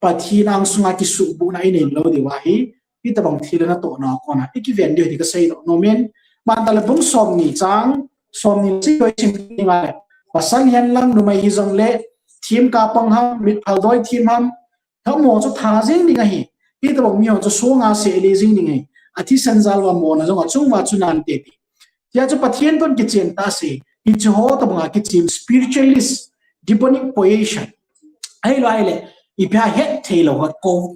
Pathen angsunga kisuhbuhna inei lou diu ahi, hitabang thilha natohna kona ikiven diu ti kasei doh nom in. Bantah le bung somni chang, somni le sagi sim ti ngai le. Pasal hihen lang numei hijongle, themgao pang ham, mitphal doi them ham, Thamo chu tha jing ding ahi. Hitabang mi ho chu songa seh le jing ding ahi. Athisan jal uva mona jong achung uva chu nante ti. Tia chu Pathen thun kichen tah se. Hiche ho tabanga kichen spiritualist, demonic possession. Ahilou ahile, ipi ham het thei lou,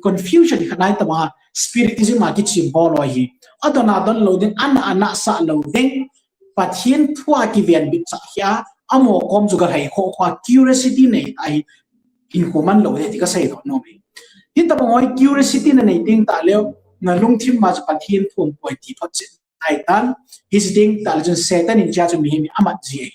confusion khat nai tabanga spiritism a kichen ho lou ahi. Adon adon lou ding, ana ana sah lou ding. Pathen thua kiven bit chah hia, amo kom chu galhai khoh khoh a curiosity nei ahi. Hinkho man lou ding ti kasei doh nom e. Hitabang hoi curiosity nanei teng tah leu, nalungthim ma chu Pathen thu umpoi ti photchet nai tan, hiche teng tah le chun Satan in chia chu mihem hi amat ji ahi.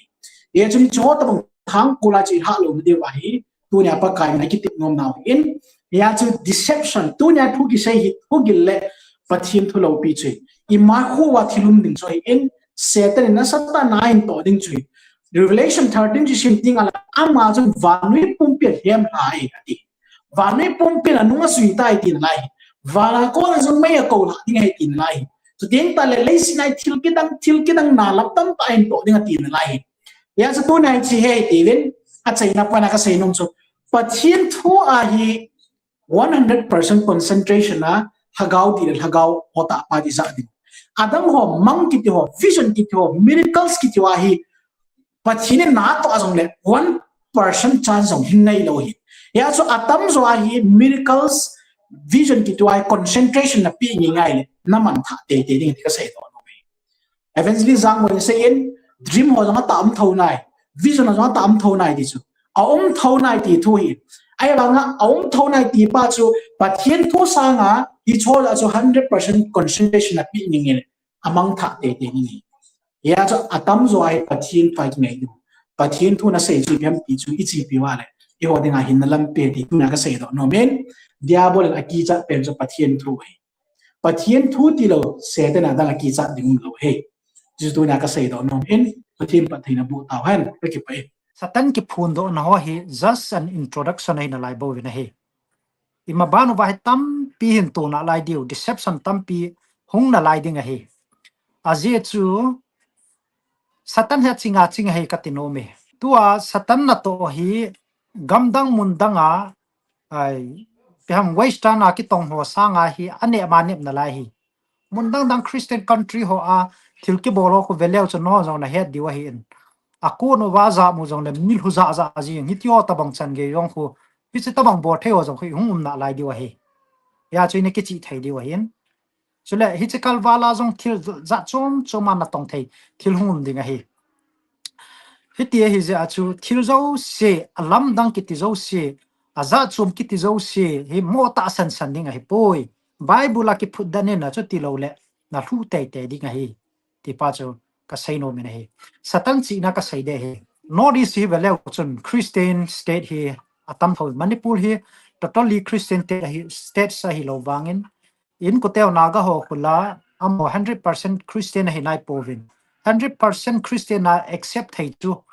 Hia chun hiche ho tabang thangkol a chu ilhah lou na diu ahi, tunia Pakai in akitep nom nau hin. Hia chu deception, tunia thu kisei hi, thu gil le Pathen thu loupi chu hi. Ima khu uva thil um ding chu ahin, Satan in asatah a ahin toh ding chu hi. Revelation thirteen chu sim teng le ama chun vannoi pumpi a lhem lha e ati. Vannoi pumpi in anung asui tai tina lai hi. Van a kona jong mei akou lha ding ahi tina lai hi. Chuteng tah le leiset a hi thil kidang, thil kidang na lam tamtah ahin toh ding ati nalai hi. Hia chu tuna hiche hi tiuvin, achaina pana kasei nom chu. Pathen thu a hi one hundred percent concentration a lhagao dih le lhagao ho tah pa dih jat ding. Adang ho mang kiti ho, vision kiti ho, miracles kiti ho a hi Pathen in natoh a jongle one percent chance jong hin nei lou hi. Hia chu atamjo a hi miracles, vision kiti ho a hi concentration napeh ngai ngai le, naman thah tei tei ding ti kasei doh nom e. Evangelist Jangmon in asei in, dream ho jong atah um thou nai, vision ho jong atah um thou nai ti chu. Aum thou nai ti thu hi. Ahivanga aum thou nai ti pa chu, Pathen thu sanga, hiche ho a chu hundred percent concentration napeh ngai ngai le, amang thah tei tei ngai ngai. Hia chu atamjo a hi Pathen thu a kingai diu. Pathen thu nasei chu ipi ham ti chu ichepi uva le, eiho dinga hinna lampi ti tuna kasei doh nom in, Diabol in akichat pen chu Pathen thu ahi. Pathen thu tilou, Satan in adang akichat ding umlou ahi. Chu tuna kasei doh nom in, Pathen phattheina boh tauhen, kakipah e. Satan kiphondohna ho hi just an introduction ahi nalai bouvin ahi. Ima ban uva hi tampi hin tona lai diu, deception tampi hung nalai ding ahi. Ajeh chu Satan hi aching aching ahi kati nom e. Tua Satan natoh hi gamdang mundang a, ai, ipi ham Western a kitong ho sanga hi anep ma nep nalai hi. Mundang dang Christian country ho a thil kibol ho khu veleu chu nangho jong nahet diu ahin. Akon uva jamu jongle milhu jah jah jing. Hiti ho tabang chan gei jong khu Hiche tabang bol thei ho jong khu hung um nalai diu ahi. Hijeh chun ina kichih thei diu ahin. Chule hiche kalval a jong thil jat chom chom a natong thei thil hung um ding ahi. Hiti ahi jeh a chu thil jouse, alamdang kiti jouse, ajat chom kiti jouse hi mo tahsan san ding ahipoi. Bible a kiphutdoh in na chu tilou le nalhu teitei ding ahi. Tipa chu kasei nom in ahi. Satan chihna kasei ding ahi. North East hi veleu chun Christian state hi atam tho. Manipur hi totally Christian state ahi, state ahilou vangin, inkote ho Naga ho khu la, amaho hundred percent Christian ahi naipouvin. Hundred percent Christian a accept thei chu,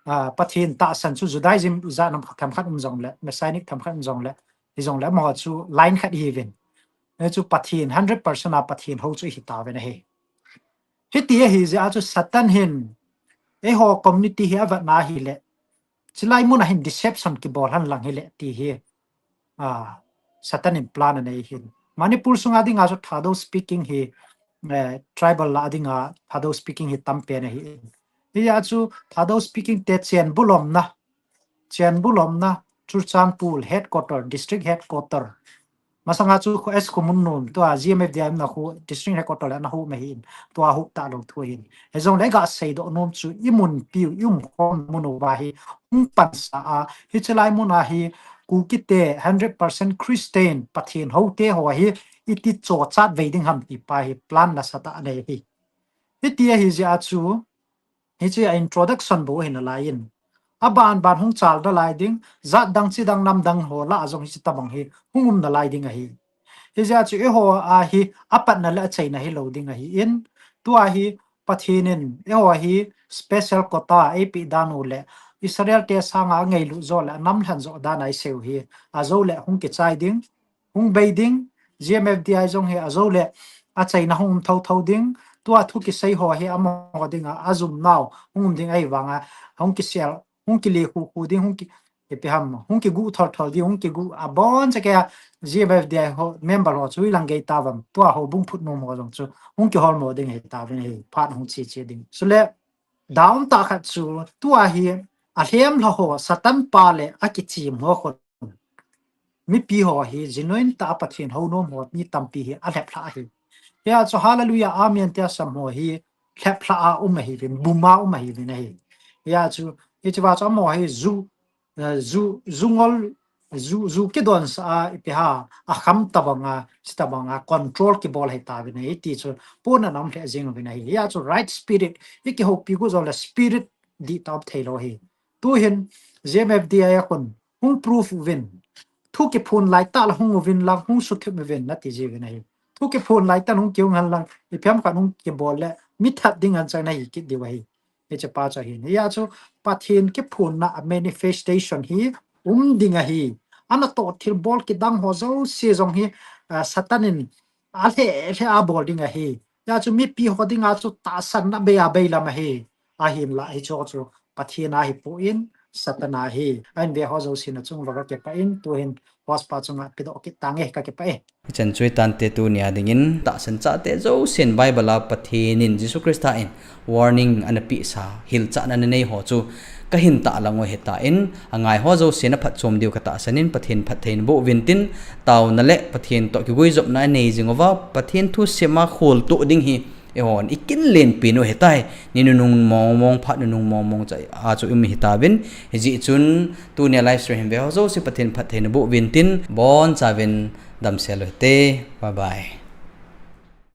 ah, Pathen tahsan chu Judaism ijat ham khat um jongle, Messianic ham khat um jongle, hijongle amaho chu line khat ahiuvin. Hichu Pathen, hundred percent a Pathen hou chu ahitauvin ahi. Hiti ahi jeh a chu Satan hin, eiho community hi avetna ahile, chulai mun a hin deception kibol henlang hile ti hi, ah, Satan in plan anei ahin. Manipur sunga dinga chu Thadou speaking hi, eh, tribal la dinga Thadou speaking hi tampen ahi. Hijeh a chu Thadou speaking te Chenbulomna, Chenbulomna, Churachandpur headquarter, district headquarter. Masanga chu khu S Khomunnom, tua G M F D I umna khu district headquarter le ana hung ahin, tua hung talou thu ahin. Hijongle kaseidoh nom chu imunpiu, iumkhom mun uva hi hung pansa a, hiche lai mun a hi Kukite hundred percent Christian Pathen houte ho hi iti chochat vei ding ham tipa hi plan nasatah anei ahi. Hiti ahi jeh a chu, hiche a introduction bou ahi nalai in. Aban ban hung chal nalai ding, jat dang chi dang nam dang ho lah a jong hiche tabang hi hung um nalai ding ahi. Hijeh a chu eiho a hi apatna le achaina hilou ding ahin. Tua hi Pathen in eiho hi special quota eipeh dan u le Israel te sanga angailut jo le anam lhen jo dan a iseiu hi ajou le hung kichai ding, hung bei ding, G M F D I jong hi ajou le achaina hung um thotho ding, tua thu kisei ho hi amaho dinga ajumnau hung um ding ahivanga, hung kisel, hung kile khu khu ding, hung ki, ipi ham, hung kiguh thol thol ding, hung kiguh abonchan kei a G M F D I ho member ho chu ilang gei tauvem, tua houbung phutnom ho jong chu hung kiholmo ding ahitauvin ahi, phat hung che che ding. Chule, down tah khat chu, tua hi, alhem lha ho, Satan pa le akichem ho khun. Mipi ho hi, genuine tah a Pathen hou nom ho, mi tampi hi, alhep lha ahi. Hijeh a chu, hallelujah, amen, tia sam ho hi, lhep lha a um ahiuvin, bum a um ahiuvin ahi. Hijeh a chu, hichea chu amaho hi, ju, eh, ju, ju ngol, ju, ju kidonsa a, ipi ham, akham tabanga, chi tabanga, control kibol ahitauvin ahi, ti chu, pona nam lheh jing uvin ahi. Hijeh a chu, right spirit, ikihoupi gu jongle spirit dihtah um theilou ahi. Tuhin, G M F D I a khun, hung proof uvin. Thu kiphon laitah la hung uvin lang, hung suthip uvin nati jiuvin ahi. Thu kiphon laitah hung kihung hen lang, ipi ham khat hung kibol le, mi that ding anchang nahi kit diu ahi. Hichepa chu ahin. Hijeh a chu, Pathen kiphonna a manifestation hi, um ding ahi. Anatoh thilbol kidang ho jouse jong hi, ah, Satan in, alheh lheh a bol ding ahi. Hijeh a chu mipi ho dinga chu tahsanna bei a bei lam ahi. Ahinla hicheho chu Pathen a hipon, Satan a ahi. Ahin ve ho jouse nachung uva kakipah in, tuhin host pa chunga pedoh kit tange, kakipah e. Hichan chu hitante tunia dingin tahsan chate jousen Bible a Pathen in Jesu Christa in warning ana pehsa, hilchetna ana nei ho chu kahin tahlang u ahitan, angai ho jousen aphatchom diu katahsan in Pathen phatthei naboh uvin tin, taona le Pathen toh kiguijopna anei jing uva, Pathen thu sima kholtoh ding hi eihon ikinlen pen u ahitai. Ni nunung mong mong, phat nunung mong mong cha a chu um hitauvin, hijeh chun tunia live stream hin ve ho jouse Pathen phatthei naboh uvin tin, bonchauvin damsel u hite. Bye bye.